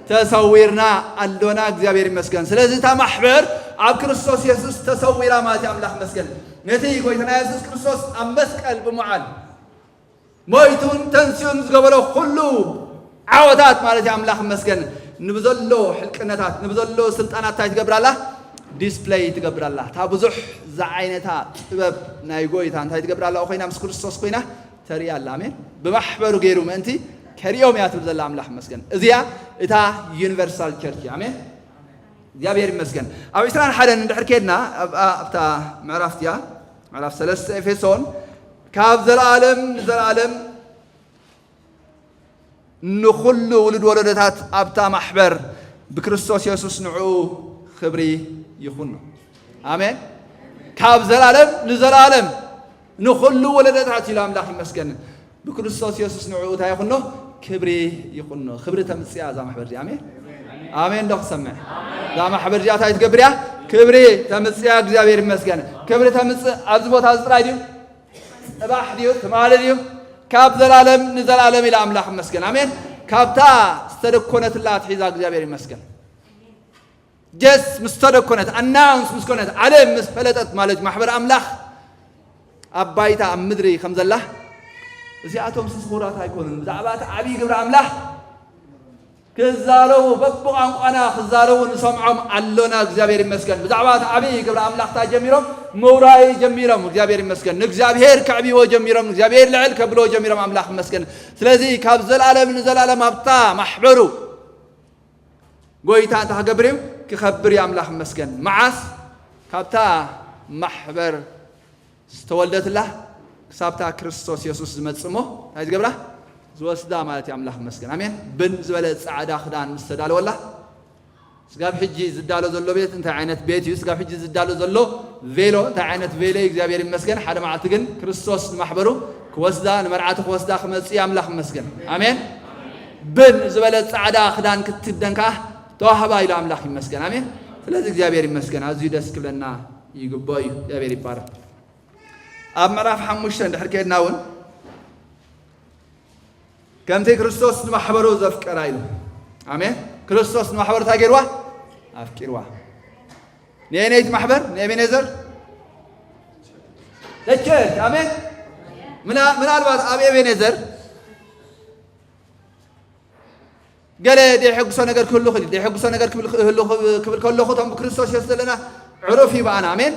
ተሰዊርና ኣሎና እግዚኣብሔር ይመስገን። ስለዚ እታ ማሕበር ኣብ ክርስቶስ የሱስ ተሰዊራ ማለት እዩ። ኣምላኽ ይመስገን። ነቲ ጎይታና የሱስ ክርስቶስ ኣብ መስቀል ብምውዓል ሞይቱን ተንሲኡን ዝገበሮ ኩሉ ዓወታት ማለት እዩ። ኣምላኽ ይመስገን። ንብዘሎ ሕልቅነታት ንብዘሎ ስልጣናት እንታይ ትገብር ኣላ? ዲስፕለይ ትገብር ኣላ። እታ ብዙሕ ዝዓይነታ ጥበብ ናይ ጎይታ እንታይ ትገብር ኣላ? ኮይና ምስ ክርስቶስ ኮይና ተርኢ ኣላ። ኣሜን። ብማሕበሩ ገይሩ ምእንቲ ከርእዮም እያ ትብል ዘላ። ኣምላኽ ይመስገን። እዚኣ እታ ዩኒቨርሳል ቸርች እያ። ኣሜን። እግዚኣብሔር ይመስገን። ኣብ ዕስራን ሓደን እንድሕር ከድና ኣብታ ምዕራፍ እቲኣ ምዕራፍ ሰለስተ ኤፌሶን ካብ ዘለኣለም ንዘለኣለም ንኹሉ ውሉድ ወለዶታት ኣብታ ማሕበር ብክርስቶስ የሱስ ንዕኡ ክብሪ ይኹኖ። ኣሜን። ካብ ዘላለም ንዘላለም ንኹሉ ወለዶታት ኢሉ ኣምላኽ ይመስገን። ብክርስቶስ የሱስ ንዕኡ እንታይ ይኹኖ? ክብሪ ይኹኖ። ክብሪ ተምጽእ እያ እዛ ማሕበር እዚኣ። ኣሜን። ኣሜን ዶ ክሰምዕ? እዛ ማሕበር እዚኣ እንታይ ትገብር እያ? ክብሪ ተምጽእ እያ። እግዚኣብሔር ይመስገን። ክብሪ ተምጽእ ኣብዚ ቦታ እዚ ጥራይ ድዩ? ጽባሕ ድዩ? ትማሊ ድዩ? ካብ ዘላለም ንዘላለም ኢላ ኣምላኽ ይመስገን። ኣሜን። ካብታ ዝተደኮነትላ ኣትሒዛ እግዚኣብሔር ይመስገን። ጀስ ምስ ተደኮነት፣ ኣናውንስ ምስ ኮነት፣ ዓለም ምስ ፈለጠት ማለት ማሕበር ኣምላኽ ኣብ ባይታ ኣብ ምድሪ ከም ዘላ እዚኣቶም ስስኹራት ኣይኮኑን። ብዛዕባ እቲ ዓብዪ ግብሪ ኣምላኽ ክዛረቡ፣ በብቋንቋና ክዛረቡ ንሰምዖም ኣሎና። እግዚኣብሔር ይመስገን። ብዛዕባ እቲ ዓብዪ ግብሪ ኣምላኽታ ጀሚሮም ምውራይ ጀሚሮም። እግዚኣብሔር ይመስገን። ንእግዚኣብሔር ከዕብይዎ ጀሚሮም፣ ንእግዚኣብሔር ልዕል ከብልዎ ጀሚሮም። ኣምላኽ ይመስገን። ስለዚ ካብ ዘላለም ንዘላለም ኣብታ ማሕበሩ ጎይታ እንታይ ክገብር እዩ? ክኸብር እዩ። ኣምላኽ ይመስገን። መዓስ? ካብታ ማሕበር ዝተወልደትላ ክሳብታ ክርስቶስ የሱስ ዝመጽእ እሞ እንታይ ዝገብራ? ዝወስዳ ማለት እዩ። ኣምላኽ ይመስገን። ኣሜን። ብን ዝበለ ጻዕዳ ክዳን ምስ ተዳለወላ፣ ስጋብ ሕጂ ዝዳሎ ዘሎ ቤት እንታይ ዓይነት ቤት እዩ? ስጋብ ሕጂ ዝዳሎ ዘሎ ቬሎ እንታይ ዓይነት ቬሎ እዩ? እግዚኣብሔር ይመስገን። ሓደ መዓልቲ ግን ክርስቶስ ንማሕበሩ ክወስዳ፣ ንመርዓቱ ክወስዳ ክመጽእ እዩ። ኣምላኽ ይመስገን። ኣሜን። ብን ዝበለ ጻዕዳ ክዳን ክትክደን ከኣ ተዋህባ ኢሉ። ኣምላኽ ይመስገን። ኣሜን። ስለዚ እግዚኣብሔር ይመስገን። ኣዝዩ ደስ ክብለና ይግብኦ እዩ። እግዚኣብሔር ይባረክ። ኣብ ምዕራፍ ሓሙሽተ እንድሕር ከድና እውን ከምቲ ክርስቶስ ንማሕበሩ ዘፍቀራ ኢሉ። ኣሜን። ክርስቶስ ንማሕበሩ እንታይ ገይርዋ? ኣፍቂርዋ። ንየነይቲ ማሕበር ንኤቤኔዘር ተቸርች። ኣሜን። ምና- ምናልባት ኣብ ኤቤኔዘር ገለ ደይሐግሶ ነገር ክህሉ ክእል። ደይሐግሶ ነገር ክብል ክህሉ ክብል ከለኹ እቶም ብክርስቶስ የሱስ ዘለና ዕሩፍ እዩ ብኣና። ኣሜን።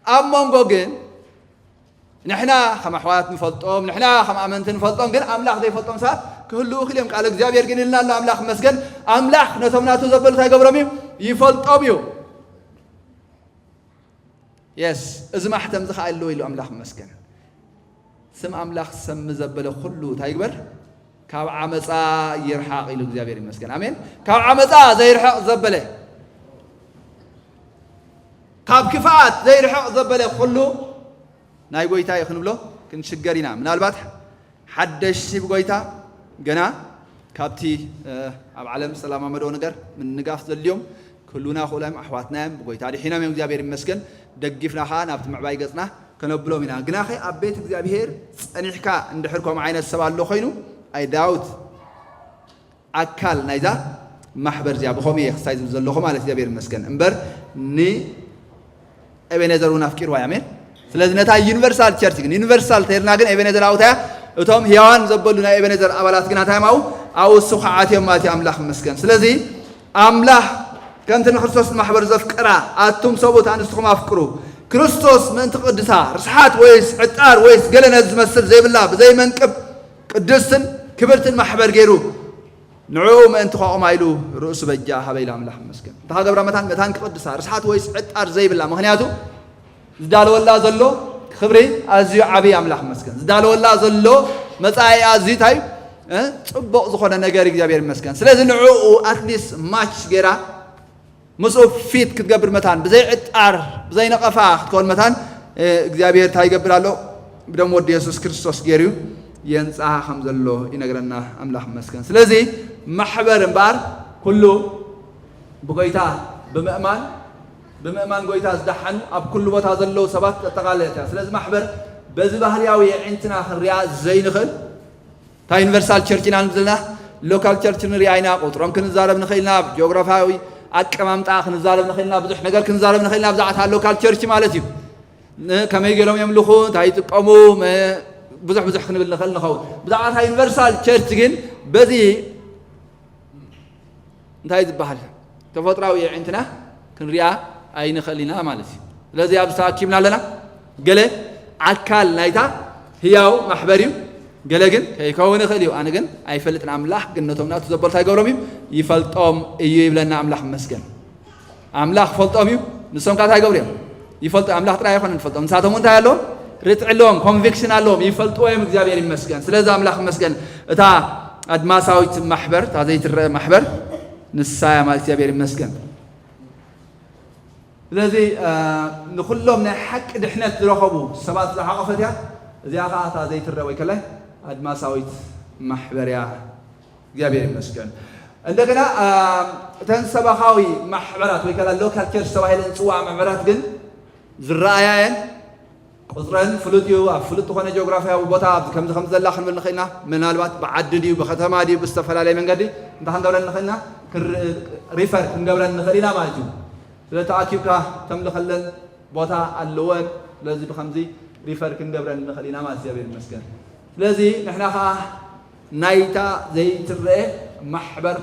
ኣብ መንጎ ግን ንሕና ከም ኣሕዋት ንፈልጦም፣ ንሕና ከም ኣመንቲ ንፈልጦም፣ ግን ኣምላኽ ዘይፈልጦም ሰባት ክህልዉ ክእል እዮም። ቃል እግዚኣብሔር ግን ኢልና ኣሎ። ኣምላኽ ይመስገን። ኣምላኽ ነቶም ናቱ ዘበሉ እንታይ ገብሮም እዩ? ይፈልጦም እዩ። የስ፣ እዚ ማሕተም እዚ ኸዓ ኣለዎ ኢሉ ኣምላኽ ይመስገን። ስም ኣምላኽ ሰሚ ዘበለ ኩሉ እንታይ ይግበር? ካብ ዓመፃ ይርሓቕ ኢሉ እግዚኣብሔር ይመስገን። ኣሜን። ካብ ዓመፃ ዘይርሕቕ ዘበለ፣ ካብ ክፍኣት ዘይርሕቕ ዘበለ ኩሉ ናይ ጎይታ እዩ ክንብሎ ክንሽገር ኢና። ምናልባት ሓደሽቲ ብጎይታ ገና ካብቲ፣ እ፣ ኣብ ዓለም ዝተለማመዶ ነገር ምንጋፍ ዘድልዮም ክህሉና ክእሎም ኣሕዋትና እዮም። ብጎይታ ድሒኖም እዮም፣ እግዚኣብሔር ይመስገን። ደጊፍና ኸዓ ናብቲ ምዕባይ ገጽና ከነብሎም ኢና። ግናኸ ኣብ ቤት እግዚኣብሔር ጸኒሕካ እንድሕር ከምኡ ዓይነት ሰብ ኣሎ ኮይኑ፣ ኣይ ዳውት ኣካል ናይዛ ማሕበር እዚኣ ብኸምኡ እየ ክሳይ ዝብል ዘለኹ ማለት እግዚኣብሔር ይመስገን። እምበር ን ኤቤኔዘር እውን ኣፍቂርዋ እዩ። ኣሜን። ስለዚ ነታ ዩኒቨርሳል ቸርች ግን፣ ዩኒቨርሳል ተይልና ግን ኤቤኔዘር ኣብኡ እንታይ እያ? እቶም ህያዋን ዘበሉ ናይ ኤቤኔዘር ኣባላት ግና እንታይ እዮም? ኣብኡ፣ ኣብኡ እሱ ከዓ ኣትዮም ማለት እዩ። ኣምላኽ ይመስገን። ስለዚ ኣምላኽ ከምቲ ንክርስቶስ ንማሕበር ዘፍቀራ፣ ኣቱም ሰብኡት ኣንስትኹም ኣፍቅሩ። ክርስቶስ ምእንቲ ቅድሳ ርስሓት ወይስ ዕጣር ወይስ ገለ ነዚ ዝመስል ዘይብላ ብዘይ መንቅብ ቅድስትን ክብርትን ማሕበር ገይሩ ንዕኡ ምእንቲ ከቑማ ኢሉ ርእሱ በጃ ሃበ ኢሉ ኣምላኽ ይመስገን። እንታይ ክገብራ መታን? መታን ክቕድሳ፣ ርስሓት ወይስ ዕጣር ዘይብላ። ምኽንያቱ ዝዳለወላ ዘሎ ክብሪ ኣዝዩ ዓብዪ፣ ኣምላኽ ይመስገን። ዝዳለወላ ዘሎ መጻኢ ኣዝዩ እንታይ? እ? ጽቡቕ ዝኾነ ነገር እግዚኣብሔር ይመስገን። ስለዚ ንዕኡ ኣትሊስት ማች ገይራ ምስኡ ፊት ክትገብር መታን፣ ብዘይ ዕጣር፣ ብዘይ ነቐፋ ክትከውን መታን፣ እ፣ እግዚኣብሔር እንታይ ይገብር ኣሎ? ብደም ወዲ የሱስ ክርስቶስ ገይሩ የንጽሃ ከም ዘሎ ይነግረና። ኣምላኽ ይመስገን። ስለዚ ማሕበር እምበኣር ኩሉ ብጎይታ ብምእማን፣ ብምእማን ጎይታ ዝደሓኑ ኣብ ኩሉ ቦታ ዘለዉ ሰባት ዘጠቓለለት እያ። ስለዚ ማሕበር በዚ ባህርያዊ ኣዒንትና ክንሪኣ ዘይንኽእል፣ እታ ዩኒቨርሳል ቸርች ኢና ንብል ዘለና፣ ሎካል ቸርች ንሪኣ ኢና። ቁፅሮም ክንዛረብ ንኽእል ኢና፣ ጂኦግራፊያዊ ኣቀማምጣ ክንዛረብ ንኽእል ኢና፣ ብዙሕ ነገር ክንዛረብ ንኽእል ኢና ብዛዕባ እታ ሎካል ቸርች ማለት እዩ። ን-፣ ከመይ ገይሮም የምልኹ፣ እንታይ ይጥቀሙ፣ መ-፣ ብዙሕ ብዙሕ ክንብል ንኽእል ንኸውን። ብዛዕባ እታ ዩኒቨርሳል ቸርች ግን በዚ እንታይ ዝበሃል ተፈጥራዊ ኣዒንትና ክንሪኣ ኣይንኽእል ኢና ማለት እዩ። ስለዚ ኣብዚ ተኣኪብና ኣለና። ገለ ኣካል ናይታ ህያው ማሕበር እዩ፣ ገለ ግን ከይከውን ይኽእል እዩ። ኣነ ግን ኣይፈልጥን። ኣምላኽ ግን ነቶም ናቱ ዘበሉ እንታይ ይገብሮም እዩ? ይፈልጦም እዩ ይብለና። ኣምላኽ ይመስገን። ኣምላኽ ይፈልጦም እዩ። ንሶም ከዓ እንታይ ይገብሩ እዮም? ይፈልጡ። ኣምላኽ ጥራይ ኣይኮነን ዝፈልጦም፣ ንሳቶም እውን እንታይ ኣለዎም? ርትዒ ኣለዎም፣ ኮንቪክሽን ኣለዎም፣ ይፈልጥዎ እዮም። እግዚኣብሔር ይመስገን። ስለዚ ኣምላኽ ይመስገን። እታ ኣድማሳዊት ማሕበር፣ እታ ዘይትረአ ማሕበር ንሳ እያ ማለት እግዚኣብሔር ይመስገን። ስለዚ፣ እ፣ ንኹሎም ናይ ሓቂ ድሕነት ዝረኸቡ ሰባት ዝሓቖፈት እያ። እዚኣ ኸዓ እታ ዘይትረአ ወይ ከላይ ኣድማሳዊት ማሕበር እያ። እግዚኣብሔር ይመስገን። እንደገና፣ እ፣ እተን ሰበኻዊ ማሕበራት ወይ ከላ ሎካል ቸርች ተባሂለን ዝፅዋዓ ማሕበራት ግን ዝረኣያ እየን። ቁፅረን ፍሉጥ እዩ። ኣብ ፍሉጥ ዝኾነ ጂኦግራፊያዊ ቦታ ኣብዚ ከምዚ ከምዚ ዘላ ክንብል ንኽእል ኢና። ምናልባት ብዓዲ ድዩ ብከተማ ድዩ ብዝተፈላለየ መንገዲ እንታይ ክንገብረን ንኽእል ኢና? ክር-፣ ሪፈር ክንገብረን ንኽእል ኢና ማለት እዩ። ስለ ተኣኪብካ ተምልኸለን ቦታ ኣለወን። ስለዚ ብኸምዚ ሪፈር ክንገብረን ንኽእል ኢና ማለት እዩ። እግዚኣብሔር ይመስገን። ስለዚ ንሕና ኸዓ ናይታ ዘይትረአ ማሕበር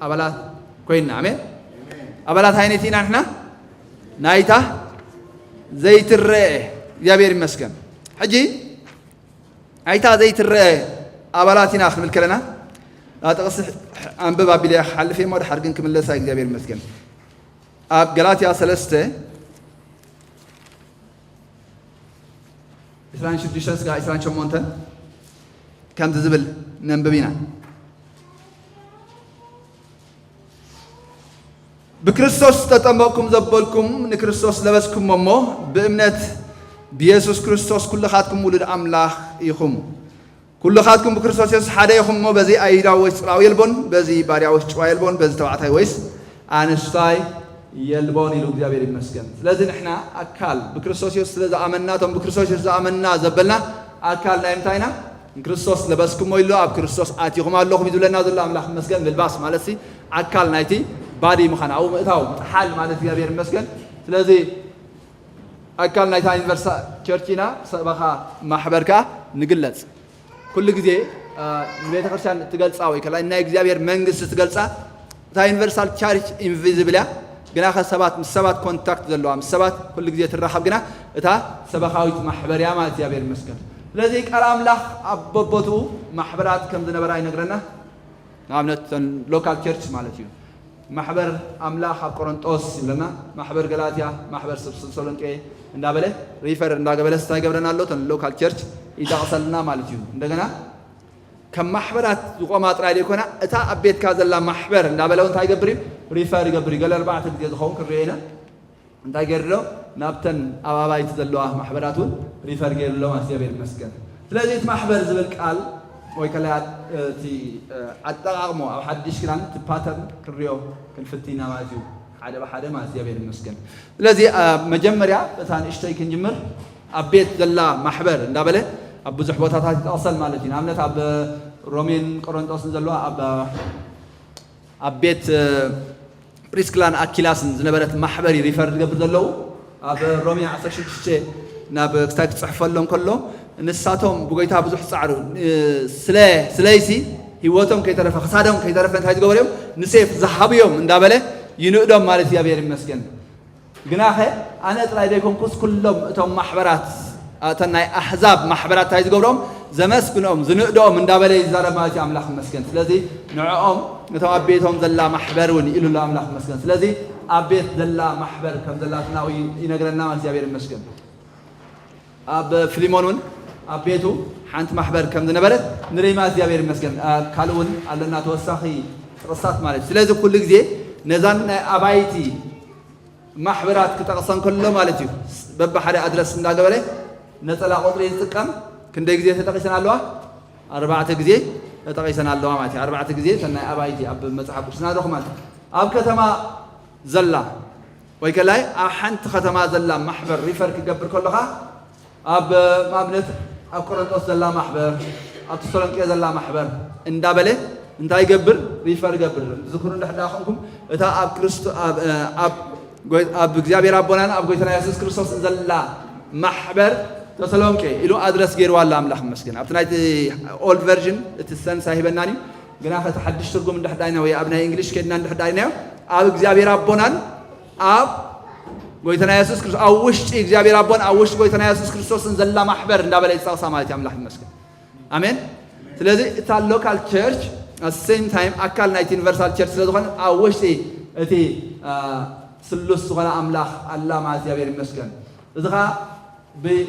ኣባላት ኮይንና። ኣሜን። ኣባላት ኣይነት ኢና ንሕና? ናይታ ዘይትረአ። እግዚኣብሔር ይመስገን። ሕጂ ናይታ ዘይትረአ ኣባላት ኢና ክንብል ከለና፣ እታ ጥቕሲ ኣንብብ ኣቢለ እየ ክሓልፍ እየ እሞ፣ ድሓር ግን ክምለሳ እግዚኣብሔር ይመስገን። ኣብ ገላትያ ሰለስተ፣ ዕስራን ሽዱሽተን ስጋ ዕስራን ሸሞንተን ከምዚ ዝብል ነንብብ ኢና። ብክርስቶስ ተጠመቕኩም ዘበልኩም ንክርስቶስ ለበስኩሞ እሞ፣ ብእምነት ብየሱስ ክርስቶስ ኩልኻትኩም ውሉድ ኣምላኽ ኢኹም። ኩልኻትኩም ብክርስቶስ የሱስ ሓደ ኢኹም እሞ፣ በዚ ኣይሁዳዊ ወይስ ጽላዊ የልቦን፣ በዚ ባርያ ወይስ ጭዋ የልቦን፣ በዚ ተባዕታይ ወይስ ኣንስታይ የልቦን ኢሉ እግዚኣብሔር ይመስገን። ስለዚ ንሕና ኣካል ብክርስቶስ የሱስ ስለ ዝኣመንና፣ እቶም ብክርስቶስ የሱስ ዝኣመንና ዘበልና ኣካል ናይ ምንታይ ኢና? ንክርስቶስ ለበስኩሞ ኢሉ፣ ኣብ ክርስቶስ ኣቲኹም ኣለኹም እዩ ዝብለና ዘሎ። ኣምላኽ ይመስገን። ምልባስ ማለት ሲ ኣካል ናይቲ ባዲ ምዃን፣ ኣብኡ ምእታው፣ ምጥሓል ማለት እግዚኣብሔር ይመስገን። ስለዚ ኣካል ናይታ ዩኒቨርሳል ቸርች ኢና፣ ሰበኻ ማሕበር ከኣ ንግለጽ። ኩሉ ግዜ፣ አ፣ ንቤተ ክርስቲያን እትገልጻ ወይ ከላይ ናይ እግዚኣብሔር መንግስቲ እትገልጻ፣ እታ ዩኒቨርሳል ቸርች ኢንቪዚብል እያ። ግና ከ ሰባት፣ ምስ ሰባት ኮንታክት ዘለዋ፣ ምስ ሰባት ኩሉ ግዜ ትራኸብ፣ ግና እታ ሰበኻዊት ማሕበር እያ ማለት እግዚኣብሔር ይመስገን። ስለዚ ቃል ኣምላኽ ኣብ በቦትኡ ማሕበራት ከም ዝነበራ ይነግረና። ንኣብነት እተን ሎካል ቸርች ማለት እዩ። ማሕበር ኣምላኽ ኣብ ቆሮንጦስ ይብለና፣ ማሕበር ገላትያ፣ ማሕበር ሰብ ተሰሎንቄ እንዳበለ ሪፈር እንዳገበለስ እንታይ ይገብረና ኣሎ? እተን ሎካል ቸርች ይጠቕሰልና ማለት እዩ። እንደገና ከም ማሕበራት ዝቆማ ጥራይ ዘይኮና፣ እታ ኣብ ቤትካ ዘላ ማሕበር እንዳበለ እውን እንታይ ይገብር እዩ? ሪፈር ይገብር እዩ። ገለ ኣርባዕተ ግዜ ዝኸውን ክንሪኦ ኢና። እንታይ ገይሩ ኣሎ? ናብተን ኣብ ኣባይቲ ዘለዋ ማሕበራት እውን ሪፈር ገይሩ ኣሎ ማለት እግዚኣብሔር ይመስገን። ስለዚ እቲ ማሕበር ዝብል ቃል ወይ ከላ እቲ፣ እ፣ ኣጠቓቕሞ ኣብ ሓድሽ ኪዳን እቲ ፓተርን ክንሪኦ ክንፍትን ኢና ማለት እዩ። ሓደ ብሓደ ማለት እግዚኣብሔር ይመስገን። ስለዚ፣ እ፣ መጀመርያ እታ ንእሽተይ ክንጅምር፣ ኣብ ቤት ዘላ ማሕበር እንዳበለ ኣብ ብዙሕ ቦታታት ይጠቕሰን ማለት እዩ። ንኣብነት ኣብ ሮሜን ቆሮንጦስን ዘለዋ ኣብ ኣብ ቤት፣ እ፣ ፕሪስክላን ኣኪላስን ዝነበረት ማሕበር እዩ ሪፈር ዝገብር ዘለዉ። ኣብ ሮሜ ዓሰርተ ሽዱሽተ ናብ ክሳይ ክጽሕፈሎም ከሎ፣ ንሳቶም ብጎይታ ብዙሕ ጻዕሩ፣ እ፣ ስለ-፣ ስለይሲ ህይወቶም ከይተረፈ፣ ክሳዶም ከይተረፈ እንታይ ዝገበሩ እዮም? ንሴፍ ዝሃቡ እዮም እንዳበለ ይንእዶም ማለት እግዚኣብሔር ይመስገን። ግናኸ ኣነ ጥራይ ዘይኮንኩስ ኩሎም እቶም ማሕበራት፣ እተን ናይ ኣህዛብ ማሕበራት እንታይ ዝገብሮም? ዘመስግኖም፣ ዝንእዶም እንዳበለ ይዛረብ ማለት እዩ። ኣምላኽ ይመስገን። ስለዚ ንዕኦም እቶም ኣብ ቤቶም ዘላ ማሕበር እውን ኢሉ ኣሎ። ኣምላኽ ይመስገን። ስለዚ ኣብ ቤት ዘላ ማሕበር ከም ዘላትና እውን ይነግረና ማለት እግዚኣብሔር ይመስገን። ኣብ ፊልሞን እውን ኣብ ቤቱ ሓንቲ ማሕበር ከም ዝነበረት ንርኢ ማለት እግዚኣብሔር ይመስገን። ኣ፣ ካልእ እውን ኣለና ተወሳኺ ጥቕስታት ማለት እዩ። ስለዚ ኩሉ ግዜ ነዛን ናይ ኣባይቲ ማሕበራት ክጠቕሰን ከሎ ማለት እዩ። በብሓደ ኣድረስ እንዳገበረ ነጸላ ቁጽሪ ዝጥቀም ክንደይ ግዜ ተጠቒሰን ኣለዋ? ኣርባዕተ ግዜ ተጠቒሰን ኣለዋ ማለት እዩ። ኣርባዕተ ግዜ እተን ናይ ኣባይቲ ኣብ መጽሓፍ ቅዱስና ንረኽቦ ማለት እዩ። ኣብ ከተማ ዘላ ወይ ከላይ ኣብ ሓንቲ ከተማ ዘላ ማሕበር ሪፈር ክገብር ከለኻ ኣብ፣ ንኣብነት ኣብ ቆሮንጦስ ዘላ ማሕበር፣ ኣብ ተሰሎንቄ ዘላ ማሕበር እንዳበለ እንታይ ይገብር? ሪፈር ይገብር። ዝክሩ እንድሕር ደኣ ኮንኩም፣ እታ ኣብ ክርስቶ-፣ ኣብ፣ ኣብ ጎይ-፣ ኣብ እግዚኣብሔር ኣቦናን ኣብ ጎይታና የሱስ ክርስቶስን ዘላ ማሕበር ተሰሎንቄ ኢሉ ኣድረስ ገይርዋ ኣሎ። ኣምላኽ ይመስገን። ኣብቲ ናይቲ ኦልድ ቨርዥን እቲ ሰንስ ኣይህበናን እዩ። ግና ከቲ ሓድሽ ትርጉም እንድሕር ዳይና ወይ ኣብ ናይ እንግሊሽ ከድና እንድሕር ዳይናዮ፣ ኣብ እግዚኣብሔር ኣቦናን ኣብ ጎይታና የሱስ ክርስቶስ፣ ኣብ ውሽጢ እግዚኣብሔር ኣቦን ኣብ ውሽጢ ጎይታና የሱስ ክርስቶስን ዘላ ማሕበር እንዳበለ ይጻቕሳ ማለት እዩ። ኣምላኽ ይመስገን። ኣሜን። ስለዚ እታ ሎካል ቸርች ኣት ሴም ታይም ኣካል ናይቲ ዩኒቨርሳል ቸርች ስለ ዝኾነ ኣብ ውሽጢ እቲ፣ አ፣ ስሉስ ዝኾነ ኣምላኽ ኣላ ማለት እግዚኣብሔር ይመስገን። እዚ ኸዓ ብ-፣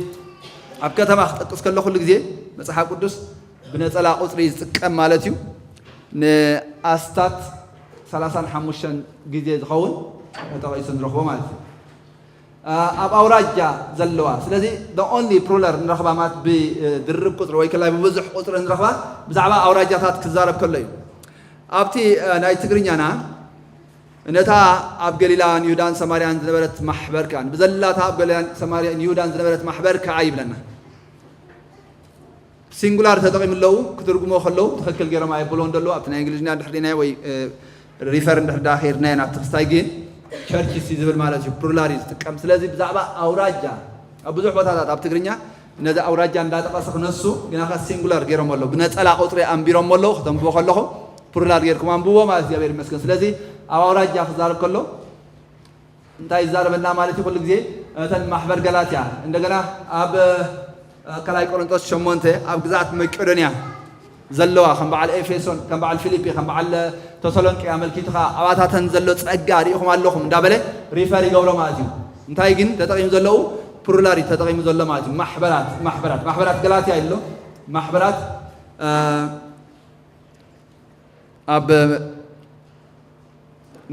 ኣብ ከተማ ክጠቅስ ከሎ ኩሉ ግዜ መጽሓፍ ቅዱስ ብነጸላ ቁጽሪ ዝጥቀም ማለት እዩ። ንኣስታት ሰላሳን ሓሙሽተን ግዜ ዝኸውን ተጠቒሱ ንረኽቦ ማለት እዩ። አ፣ ኣብ ኣውራጃ ዘለዋ፣ ስለዚ the only ፕሉራል ንረኽባ ማለት ብድርብ ቁጽሪ ወይ ከላይ ብብዙሕ ቁጽሪ ንረኽባ ብዛዕባ ኣውራጃታት ክዛረብ ከሎ እዩ። ኣብቲ፣ አ፣ ናይ ትግርኛና ነታ ኣብ ገሊላን ይሁዳን ሰማርያን ዝነበረት ማሕበር ከኣ፣ ብዘላታ ኣብ ገሊላን ሰማርያን ይሁዳን ዝነበረት ማሕበር ከኣ ይብለና። ሲንጉላር ተጠቒሙ ኣለዉ፣ ክትርጉሞ ከለዉ ትኽክል ገይሮም ኣየብልዎን ዘለዉ። ኣብቲ ናይ እንግሊዝኛ እንድሕር ዲናዮ ወይ፣ እ፣ ሪፈር እንድሕር ደኣ ከይድናዮ ናብቲ ክስታይ ግን ቸርችስ እዩ ዝብል ማለት እዩ፣ ፕሉራል እዩ ዝጥቀም። ስለዚ ብዛዕባ ኣውራጃ ኣብ ብዙሕ ቦታታት ኣብ ትግርኛ ነዚ ኣውራጃ እንዳጠቐሰ ክነሱ ግና ከ ሲንጉላር ገይሮም ኣለዉ። ብነጸላ ቁጽሪ ኣንቢሮም ኣለዉ። ከተንብቦ ከለኹም ፕሉራል ጌርኩም ኣንብቦ ማለት እግዚኣብሔር ይመስገን። ስለዚ ኣብ ኣውራጃ ክዛረብ ከሎ እንታይ ይዛረበና ማለት እዩ? ኩሉ ግዜ እተን ማሕበር ገላትያ እንደገና ኣብ ካልኣይ ቆሮንቶስ ሸሞንተ ኣብ ግዛት መቄዶንያ ዘለዋ ከም በዓል ኤፌሶን ከም በዓል ፊልጲ ከም በዓል ተሰሎንቄ ኣመልኪቱ ከዓ ኣባታተን ዘሎ ጸጋ ርኢኹም ኣለኹም እንዳበለ ሪፈር ይገብሮ ማለት እዩ። እንታይ ግን ተጠቂሙ ዘለዉ ፕሉራል ተጠቂሙ ዘሎ ማለት እዩ። ማሕበራት ማሕበራት ማሕበራት ገላትያ ኢሎ ማሕበራት ኣብ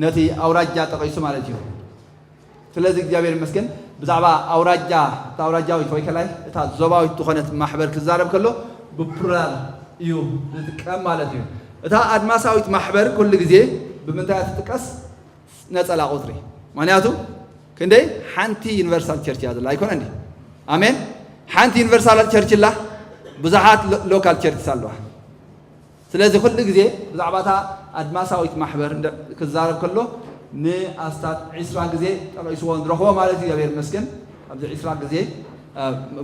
ነቲ ኣውራጃ ጠቒሱ ማለት እዩ። ስለዚ እግዚኣብሔር ይመስገን ብዛዕባ ኣውራጃ እታ ኣውራጃዊት ወይ ከላይ እታ ዞባዊት ዝኾነት ማሕበር ክዛረብ ከሎ ብፕሉራል እዩ ዝጥቀም ማለት እዩ። እታ ኣድማሳዊት ማሕበር ኩሉ ግዜ ብምንታይ እያ ትጥቀስ? ነጸላ ቁጽሪ። ምክንያቱ ክንደይ ሓንቲ ዩኒቨርሳል ቸርች እያ ዘላ ኣይኮነ እንዲ? ኣሜን። ሓንቲ ዩኒቨርሳል ቸርች ኣላ፣ ብዙሓት ሎካል ቸርችስ ኣለዋ። ስለዚ ኩሉ ግዜ ብዛዕባ እታ ኣድማሳዊት ማሕበር ክዛረብ ከሎ ንኣስታት ዒስራ ግዜ ጠቒስዎ ንረኽቦ ማለት እዩ። እግዚኣብሔር ይመስገን ኣብዚ ዒስራ ግዜ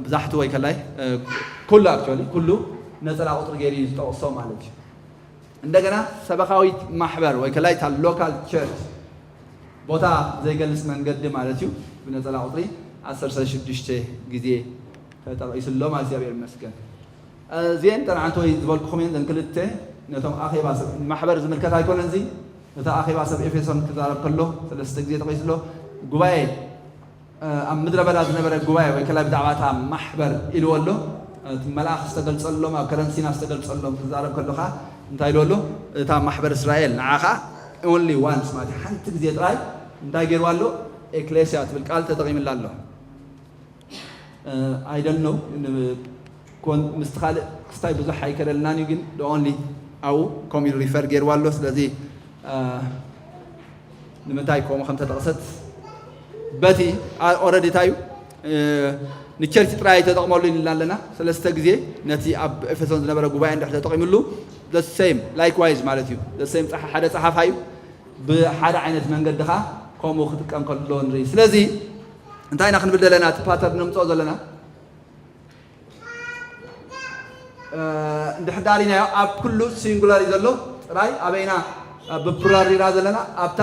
ብዛሕቱ ወይ ከላይ ኩሉ ኣክቹዋሊ ኩሉ ነጸላ ቁጽሪ ገይሩ እዩ ዝጠቕሶ ማለት እዩ። እንደገና ሰበኻዊት ማሕበር ወይ ከላይ እታ ሎካል ቸርች ቦታ ዘይገልጽ መንገዲ ማለት እዩ። ብነጸላ ቁጽሪ ዓሰርተ ሽዱሽተ ግዜ ተጠቒሱ ኣሎ ማለት እግዚኣብሔር ይመስገን። እዚአን ጠንዓንተ ወይ ዝበልኩኹም እየን ዘን ክልተ ነቶም ኣኼባ ሰብ ማሕበር ዝምልከት ኣይኮነን። እዚ ነቲ ኣኼባ ሰብ ኤፌሶን ክዛረብ ከሎ ሰለስተ ግዜ ተጠቒሱ ኣሎ። ጉባኤ ኣብ ምድረ በዳ ዝነበረ ጉባኤ ወይ ከላይ ብዛዕባ እታ ማሕበር ኢልዎ ኣሎ። እቲ መልኣኽ ዝተገልጸሎም ኣብ ከረንሲና ዝተገልጸሎም ክዛረብ ከሎ ኸዓ እንታይ ኢልዎ ኣሎ? እታ ማሕበር እስራኤል ንዓ ኸዓ ኦንሊ ዋንስ ማለት ሓንቲ ግዜ ጥራይ እንታይ ገይርዋ ኣሎ? ኤክሌስያ ትብል ቃል ተጠቒምላ ኣሎ። ኣይደኖ ምስቲ ካልእ ክስታይ ብዙሕ ኣይከደልናን እዩ ግን ኦንሊ ኣብኡ ከምኡ ኢሉ ሪፈር ገይርዋ ኣሎ። ስለዚ ንምንታይ ከምኡ ከም ተጠቕሰት በቲ ኦረዲ እንታይ እዩ ንቸርች ጥራይ ተጠቕመሉ ኢልና ኣለና ሰለስተ ግዜ። ነቲ ኣብ ኤፌሶን ዝነበረ ጉባኤ እንድሕር ተጠቒምሉ ዘሴም ላይክዋይዝ ማለት እዩ። ዘሴም ሓደ ጸሓፋ እዩ ብሓደ ዓይነት መንገዲ ኸዓ ከምኡ ክጥቀም ከሎ ንርኢ። ስለዚ እንታይ ኢና ክንብል ዘለና? እቲ ፓተርን ነምፅኦ ዘለና እንድሕዳር ኢናዮ ኣብ ኩሉ ሲንጉላር እዩ ዘሎ። ጥራይ ኣበይና ብፕሉራል ሪና ዘለና ኣብታ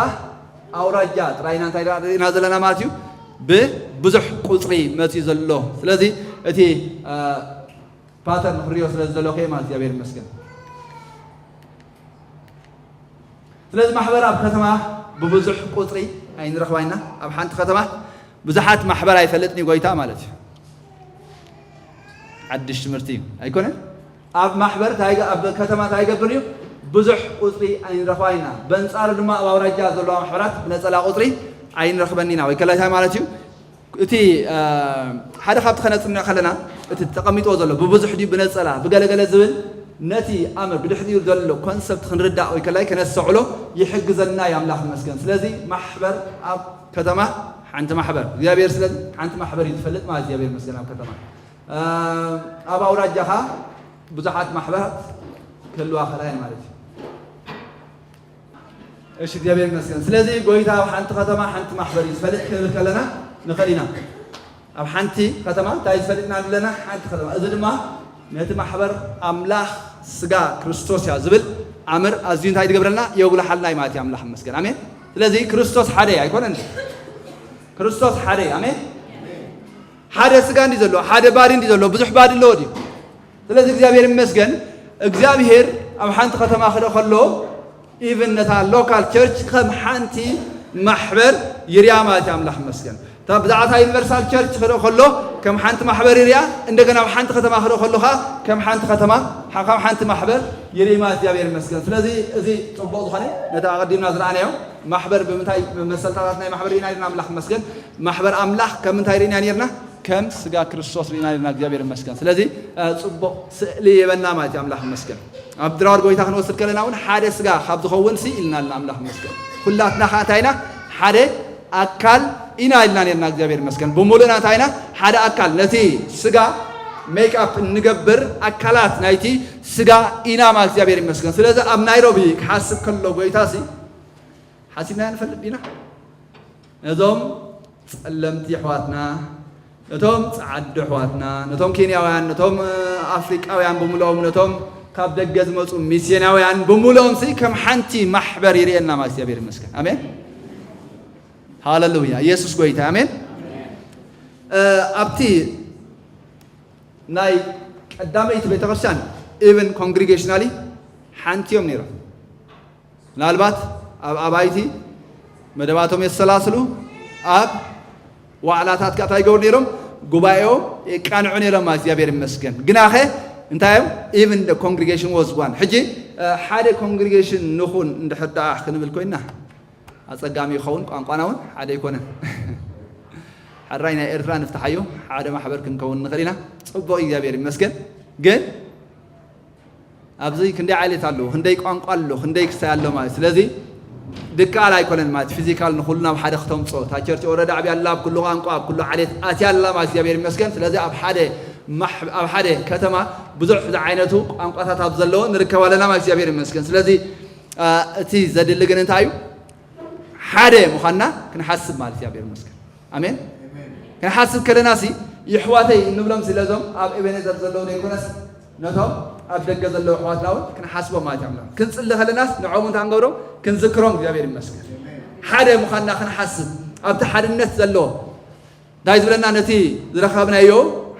ኣውራጃ ጥራይ ኢና እንታይ ሪና ዘለና ማለት እዩ። ብብዙሕ ቁፅሪ መፅዩ ዘሎ። ስለዚ እቲ ፓተርን ክሪኦ ስለ ዝደለኹ እየ ማለት እግዚኣብሔር ይመስገን። ስለዚ ማሕበር ኣብ ከተማ ብብዙሕ ቁፅሪ ኣይንረኽባይና። ኣብ ሓንቲ ከተማ ብዙሓት ማሕበር ኣይፈልጥን እዩ ጎይታ ማለት እዩ። ሓድሽ ትምህርቲ እዩ ኣይኮነን። ኣብ ማሕበር እንታይ ገ- ኣብ ከተማ እንታይ ይገብር እዩ? ብዙሕ ቁፅሪ ኣይንረኽባይና። በንፃሩ ድማ ኣብ ኣውራጃ ዘለዋ ማሕበራት ብነፀላ ቁፅሪ ኣይንረኽበን ኢና። ወይ ከላይታይ ማለት እዩ እቲ ሓደ ካብቲ ከነፅንዕ ከለና እቲ ተቐሚጥዎ ዘሎ ብብዙሕ ድዩ ብነፀላ ብገለገለ ዝብል ነቲ ኣምር ብድሕሪኡ ዘሎ ኮንሰፕት ክንርዳእ ወይ ከላይ ከነስተውዕሎ ይሕግዘና እዩ ኣምላኽ ይመስገን። ስለዚ ማሕበር ኣብ ከተማ ሓንቲ ማሕበር እግዚኣብሔር ስለ ሓንቲ ማሕበር እዩ ዝፈልጥ ማለት እግዚኣብሔር ይመስገን። ኣብ ከተማ ኣብ ኣውራጃኻ ብዙሓት ማሕበራት ክህልዋ ከላይ ማለት እዩ። እሺ እግዚኣብሔር ይመስገን። ስለዚ ጎይታ ኣብ ሓንቲ ከተማ ሓንቲ ማሕበር እዩ ዝፈልጥ ክንብል ከለና ንኽእል ኢና። ኣብ ሓንቲ ከተማ እንታይ ዝፈልጥና ኣለና? ሓንቲ ከተማ። እዚ ድማ ነቲ ማሕበር ኣምላኽ ስጋ ክርስቶስ እያ ዝብል ኣምር ኣዝዩ እንታይ ዝገብረልና? የጉልሓልና እዩ ማለት እዩ። ኣምላኽ ይመስገን። ኣሜን። ስለዚ ክርስቶስ ሓደ እዩ ኣይኮነን? ክርስቶስ ሓደ እዩ። ኣሜን። ሓደ ስጋ እንዲ ዘሎ ሓደ ባዲ እንዲ ዘሎ ብዙሕ ባዲ ኣለዎ ድዩ? ስለዚ እግዚኣብሔር ይመስገን እግዚኣብሔር ኣብ ሓንቲ ከተማ ክደ ከሎ ኢቭን ነታ ሎካል ቸርች ከም ሓንቲ ማሕበር ይርያ ማለት እዩ። ኣምላኽ ይመስገን። እታ ብዛዕባ ዩኒቨርሳል ቸርች ክደ ከሎ ከም ሓንቲ ማሕበር ይርያ፣ እንደገና ኣብ ሓንቲ ከተማ ክደ ከሎ ከዓ ከም ሓንቲ ከተማ ካብ ሓንቲ ማሕበር ይርኢ ማለት እግዚኣብሔር ይመስገን። ስለዚ እዚ ፅቡቅ ዝኾነ ነቲ ኣቐዲምና ዝረኣናዮ ማሕበር ብምንታይ መሰልታታት ናይ ማሕበር ኢና ኢልና ኣምላኽ ይመስገን። ማሕበር ኣምላኽ ከም እንታይ ርኢና ነርና? ከም ስጋ ክርስቶስ ርኢና ነርና እግዚኣብሔር ይመስገን። ስለዚ ጽቡቕ ስእሊ የበና ማለት እዩ። ኣምላኽ ይመስገን። ኣብ ድራር ጎይታ ክንወስድ ከለና እውን ሓደ ስጋ ካብ ዝኸውን ሲ ኢልና ኣለና። ኣምላኽ ይመስገን። ኩላትና ከዓ እንታይ ኢና? ሓደ ኣካል ኢና ኢልና ነርና እግዚኣብሔር ይመስገን። ብምሉእና እንታይ ኢና? ሓደ ኣካል ነቲ ስጋ ሜክኣፕ እንገብር ኣካላት ናይቲ ስጋ ኢና ማለት እግዚኣብሔር ይመስገን። ስለዚ ኣብ ናይሮቢ ክሓስብ ከሎ ጎይታ ሲ ሓሲብና ንፈልጥ ዲና? ነዞም ጸለምቲ ኣሕዋትና ነቶም ጸዓዱ ኣሕዋትና፣ ነቶም ኬንያውያን፣ ነቶም ኣፍሪቃውያን ብምልኦም፣ ነቶም ካብ ደገ ዝመጹ ሚስዮናውያን ብምልኦም ሲ ከም ሓንቲ ማሕበር ይርእየና ማለት እግዚኣብሔር ይመስገን። ኣሜን። ሃሌሉያ። ኢየሱስ ጎይታ። ኣሜን። ኣብቲ ናይ ቀዳመይቲ ቤተክርስትያን even congregationally ሓንቲ እዮም ነይሮም። ምናልባት ኣብ ኣባይቲ መደባቶም የሰላስሉ፣ ኣብ ዋዕላታት ከኣ እንታይ ይገብሩ ነይሮም? ጉባኤኦም የቃንዑ ነይሮም ማለት እግዚኣብሔር ይመስገን። ግናኸ እንታይ እዮም? Even the congregation was one። ሕጂ ሓደ ኮንግሪጌሽን ንኹን እንድሕር ደኣ ክንብል ኮይና ኣጸጋሚ ይኸውን፣ ቋንቋና እውን ሓደ ኣይኮነን። ሕራይ ናይ ኤርትራ ንፍትሓዮ፣ ሓደ ማሕበር ክንከውን ንኽእል ኢና። ጽቡቕ እግዚኣብሔር ይመስገን። ግን ኣብዚ ክንደይ ዓሌት ኣለዎ፣ ክንደይ ቋንቋ ኣሎ፣ ክንደይ ክስታይ ኣሎ ማለት። ስለዚ ድቃል ኣይኮነን ማለት ፊዚካል ንኹሉ ናብ ሓደ ክተምጾ። እታ ቸርች ኦረዳ ዓብያ ኣላ፣ ኣብ ኩሉ ቋንቋ፣ ኣብ ኩሉ ዓሌት ኣትያ ኣላ ማለት እግዚኣብሔር ይመስገን። ስለዚ ኣብ ሓደ ማሕ-፣ ኣብ ሓደ ከተማ ብዙሕ ዝዓይነቱ ቋንቋታት ኣብ ዘለዎ ንርከብ ኣለና ማለት እግዚኣብሔር ይመስገን። ስለዚ እቲ ዘድሊ ግን እንታይ እዩ? ሓደ ምዃንና ክንሓስብ ማለት እግዚኣብሔር ይመስገን። ኣሜን። ክንሓስብ ከለና ሲ ይሕዋተይ እንብሎም ስለዞም ኣብ ኤቤኔዘር ዘለዉ ዘይኮነስ ነቶም ኣብ ደገ ዘለዉ ኣሕዋትና እውን ክንሓስቦም ማለት እዮም። ክንጽሊ ከለናስ ንዕኦም እንታይ ክንገብሮም? ክንዝክሮም እግዚኣብሔር ይመስገን። ሓደ ምዃንና ክንሓስብ ኣብቲ ሓድነት ዘሎ እንታይ ዝብለና? ነቲ ዝረኸብናዮ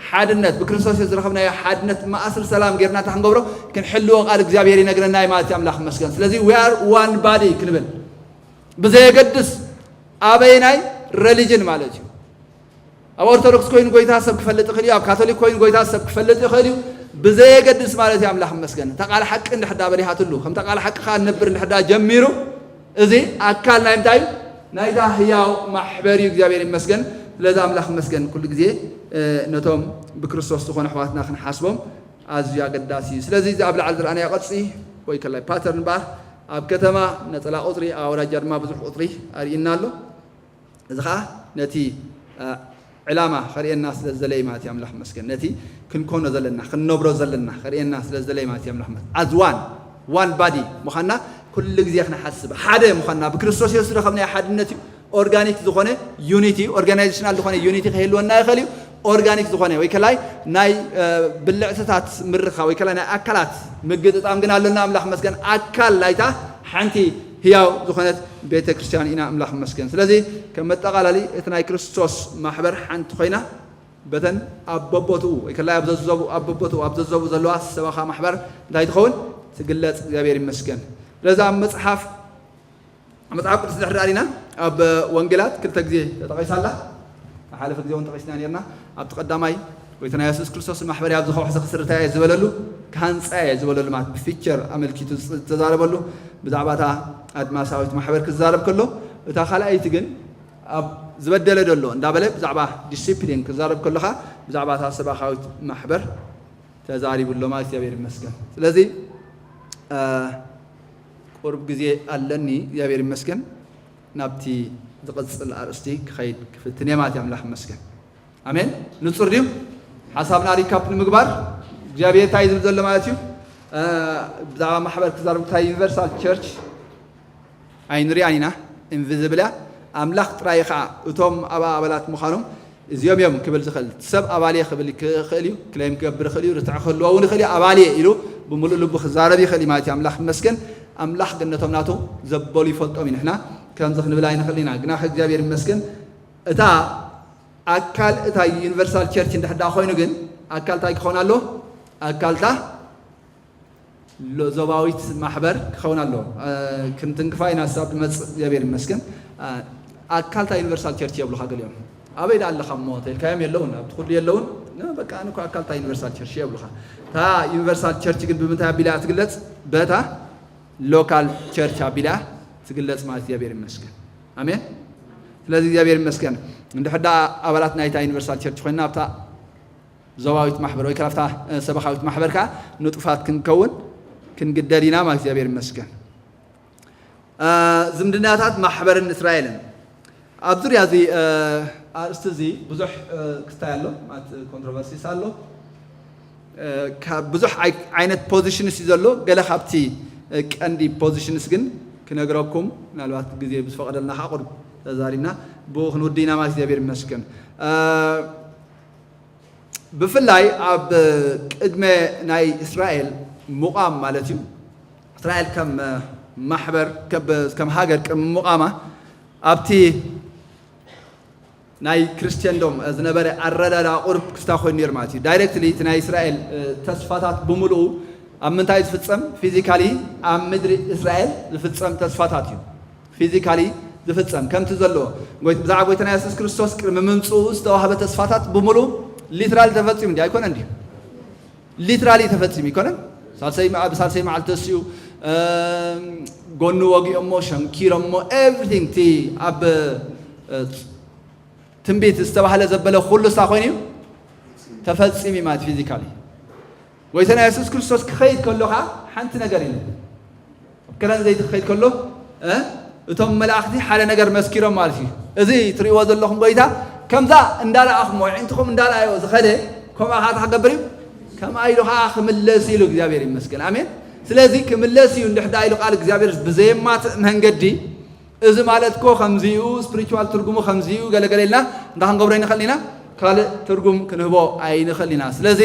ሓድነት ብክርስቶስ ዝረኸብናዮ ሓድነት ማእስር ሰላም ጌርና እንታይ ክንገብሮ? ክንሕልዎ ቃል እግዚኣብሔር ይነግረና እዩ ማለት እዩ። ኣምላኽ ይመስገን። ስለዚ we are one body ክንብል ብዘየገድስ ኣበይናይ ረሊጅን ማለት እዩ። ኣብ ኦርቶዶክስ ኮይኑ ጎይታ ሰብ ክፈልጥ ይኽእል እዩ፣ ኣብ ካቶሊክ ኮይኑ ጎይታ ሰብ ክፈልጥ ይኽእል እዩ። ብዘየገድስ ማለት እዩ። ኣምላኽ ይመስገን። እታ ቃል ሓቂ እንድሕር ዳ በሪሃትሉ፣ ከምታ ቃል ሓቂ ከኣ ንነብር እንድሕር ዳ ጀሚሩ፣ እዚ ኣካል ናይ ምንታይ እዩ? ናይታ ህያው ማሕበር እዩ። እግዚኣብሔር ይመስገን። ስለዚ ኣምላኽ ይመስገን። ኩሉ ግዜ ነቶም ብክርስቶስ ዝኾኑ ኣሕዋትና ክንሓስቦም ኣዝዩ ኣገዳሲ እዩ። ስለዚ እዚ ኣብ ላዕሊ ዝረኣናዮ ቅርጺ ወይ ከላይ ፓተርን እምበኣር ኣብ ከተማ ነጸላ ቁጽሪ፣ ኣብ ኣውራጃ ድማ ብዙሕ ቁጽሪ ኣርእዩና ኣሎ። እዚ ኸኣ ነቲ ዕላማ ከርእየና ስለ ዝደለየ ማለት እዩ። ኣምላኽ ይመስገን። ነቲ ክንኮኖ ዘለና፣ ክንነብሮ ዘለና ከርእየና ስለ ዝደለየ ማለት እዩ። ኣምላኽ ይመስገን። As one, one body ምዃንና ኩሉ ግዜ ክንሓስብ፣ ሓደ ምዃንና ብክርስቶስ የሱስ ዝረኸብናዮ ሓድነት እዩ። ኦርጋኒክ ዝኾነ ዩኒቲ፣ ኦርጋናይዜሽናል ዝኾነ ዩኒቲ ከይህልወና ይኽእል እዩ። ኦርጋኒክ ዝኾነ ወይ ከላይ ናይ ብልዕትታት ምርኻብ ወይ ከላይ ናይ ኣካላት ምግጥጣም ግን ኣሎና። ኣምላኽ ይመስገን። ኣካል ናይታ ሓንቲ ህያው ዝኾነት ቤተ ክርስቲያን ኢና። ኣምላኽ ይመስገን። ስለዚ ከም መጠቓላሊ እቲ ናይ ክርስቶስ ማሕበር ሓንቲ ኮይና በተን ኣብ በቦትኡ ወይ ከላይ ኣብ ዘዘቡ ኣብ በቦትኡ ኣብ ዘዘቡ ዘለዋ ሰበኻ ማሕበር እንታይ ትኸውን? ትግለጽ። እግዚኣብሔር ይመስገን። ስለዚ ኣብ መጽሓፍ ኣብ መጽሓፍ ቅዱስ እንድሕር ዳኣ ሪና ኣብ ወንጌላት ክልተ ግዜ ተጠቒሳ ኣላ። ዝሓለፈ ግዜ እውን ጠቒስና ነርና። ኣብቲ ቀዳማይ ጎይታና የሱስ ክርስቶስ ማሕበረይ ኣብዚ ከውሒ እዚ ክስርታ እየ ዝበለሉ፣ ክሃንጻ እየ ዝበለሉ ማለት ብፊቸር ኣመልኪቱ ዝተዛረበሉ ብዛዕባ እታ ኣድማሳዊት ማሕበር ክዛረብ ከሎ፣ እታ ካልኣይቲ ግን ኣብ ዝበደለ ደሎ እንዳበለ ብዛዕባ ዲሲፕሊን ክዛረብ ከሎ ኸኣ ብዛዕባ እታ ሰባኻዊት ማሕበር ተዛሪቡ ኣሎ ማለት እግዚኣብሔር ይመስገን። ስለዚ ቁሩብ ግዜ ኣለኒ እግዚኣብሔር ይመስገን ናብቲ ዝቕጽል ኣርእስቲ ክኸይድ ክፍትን እየ ማለት እዩ። ኣምላኽ ይመስገን። ኣሜን። ንጹር ድዩ? ሓሳብና ሪካፕ ንምግባር እግዚኣብሔር እንታይ ዝብል ዘሎ ማለት እዩ? ብዛዕባ ማሕበር ክዛረብ እንታይ ዩኒቨርሳል ቸርች ኣይንሪኣን ኢና፣ ኢንቪዚብል እያ። ኣምላኽ ጥራይ ኸዓ እቶም ኣብኣ ኣባላት ምዃኖም እዚኦም እዮም ክብል ዝኽእል። ሰብ ኣባልየ ክብል ይኽእል እዩ፣ ክሌም ክገብር ይኽእል እዩ፣ ርትዒ ክህልዎ እውን ይኽእል እዩ። ኣባልየ ኢሉ ብምሉእ ልቡ ክዛረብ ይኽእል እዩ ማለት እዩ። ኣምላኽ ይመስገን። ኣምላኽ ግን ነቶም ናቱ ዘበሉ ይፈልጦም እዩ። ንሕና ከምዚ ክንብል ኣይንኽእል ኢና። ግና እግዚኣብሔር ይመስገን እታ ኣካል እታ ዩኒቨርሳል ቸርች እንድሕር ደኣ ኮይኑ ግን ኣካል እንታይ ክኸውን ኣለዎ? ኣካል እታ ዞባዊት ማሕበር ክኸውን ኣለዎ። ክንትንክፋ ኢና ሳብ ድመጽእ እግዚኣብሔር ይመስገን። ኣካልታ ዩኒቨርሳል ቸርች የብሉኻ ገሊኦም። ኣበይ ደኣ ኣለኻ እሞ ተልካዮም የለውን፣ ኣብቲ ኩሉ የለውን። በቃ ኣነ እኮ ኣካልታ ዩኒቨርሳል ቸርች የብሉኻ። እታ ዩኒቨርሳል ቸርች ግን ብምንታይ ኣቢላ እያ ትግለጽ? በታ ሎካል ቸርች ኣቢላ ትግለጽ ማለት እግዚኣብሔር ይመስገን። ኣሜን። ስለዚ እግዚኣብሔር ይመስገን። እንድሕር ደኣ ኣባላት ናይታ ዩኒቨርሳል ቸርች ኮይና ኣብታ ዞባዊት ማሕበር ወይ ከላፍታ ሰበኻዊት ማሕበር ከኣ ንጡፋት ክንከውን ክንግደድ ኢና ማለት እግዚኣብሔር ይመስገን። ዝምድናታት ማሕበርን እስራኤልን ኣብ ዙርያ እዚ ኣርእስቲ እዚ ብዙሕ ክስታይ ኣሎ ማለት ኮንትሮቨርሲስ ኣሎ። ብዙሕ ዓይነት ፖዚሽንስ እዩ ዘሎ። ገለ ካብቲ ቀንዲ ፖዚሽንስ ግን ክነግረኩም ምናልባት ግዜ ብዝፈቐደልና ከዓ ቁሩብ ተዛሪብና ብኡ ክንውዲ ኢና ማለት እግዚኣብሔር ይመስገን። ብፍላይ ኣብ ቅድመ ናይ እስራኤል ምቋም ማለት እዩ። እስራኤል ከም ማሕበር፣ ከም፣ ከም ሃገር ቅድሚ ምቋማ ኣብቲ ናይ ክርስትያንዶም ዝነበረ ኣረዳድኣ ቁሩብ ክስታ ኮይኑ ነይሩ ማለት እዩ። ዳይሬክትሊ እቲ ናይ እስራኤል፣ እ፣ ተስፋታት ብምሉኡ ኣብ ምንታይ ዝፍጸም? ፊዚካሊ ኣብ ምድሪ እስራኤል ዝፍጸም ተስፋታት እዩ። ፊዚካሊ ዝፍጸም ከምቲ ዘለዎ። ጎይ-፣ ብዛዕባ ጎይታና የሱስ ክርስቶስ ቅድሚ ምምጽኡ ዝተዋህበ ተስፋታት ብምሉኡ ሊትራሊ ተፈጺሙ እንዲ ኣይኮነን እንዲ? ሊትራሊ ተፈጺሙ ኣይኮነን? ሳልሰይ መዓ-፣ ብሳልሰይ መዓልቲ ተሲኡ፣ እም፣ ጎኑ ወጊኦሞ፣ ሸንኪሮሞ፣ ኤቭሪቲንግ እቲ ኣብ፣ እ፣ ትንቢት ዝተባህለ ዘበለ ኩሉ ስታ ኮይኑ እዩ ተፈጺሙ ማለት ፊዚካሊ። ጎይታና የሱስ ክርስቶስ ክኸይድ ከሎ ኸዓ ሓንቲ ነገር ኢሉ። ኣብ ክረን ዘይቲ ክኸይድ ከሎ፣ እ፣ እቶም መላእኽቲ ሓደ ነገር መስኪሮም ማለት እዩ። እዚ ትርእይዎ ዘለኹም ጎይታ ከምዛ እንዳረኣኹሞ፣ ኣዒንትኹም እንዳረኣዮ ዝኸደ፣ ከምኣ ኸዓ እንታይ ክገብር እዩ? ከምኣ ኢሉ ኸዓ ክምለስ እዩ ኢሉ እግዚኣብሔር ይመስገን። ኣሜን። ስለዚ ክምለስ እዩ እንድሕር ደኣ ኢሉ ቃል እግዚኣብሔር ብዘየማትእ መንገዲ፣ እዚ ማለት እኮ ከምዚኡ፣ ስፒሪቹዋል ትርጉሙ ከምዚኡ፣ ገለገለ ኢልና እንታይ ክንገብሮ ኣይንኽእልን ኢና? ካልእ ትርጉም ክንህቦ ኣይንኽእልን ኢና። ስለዚ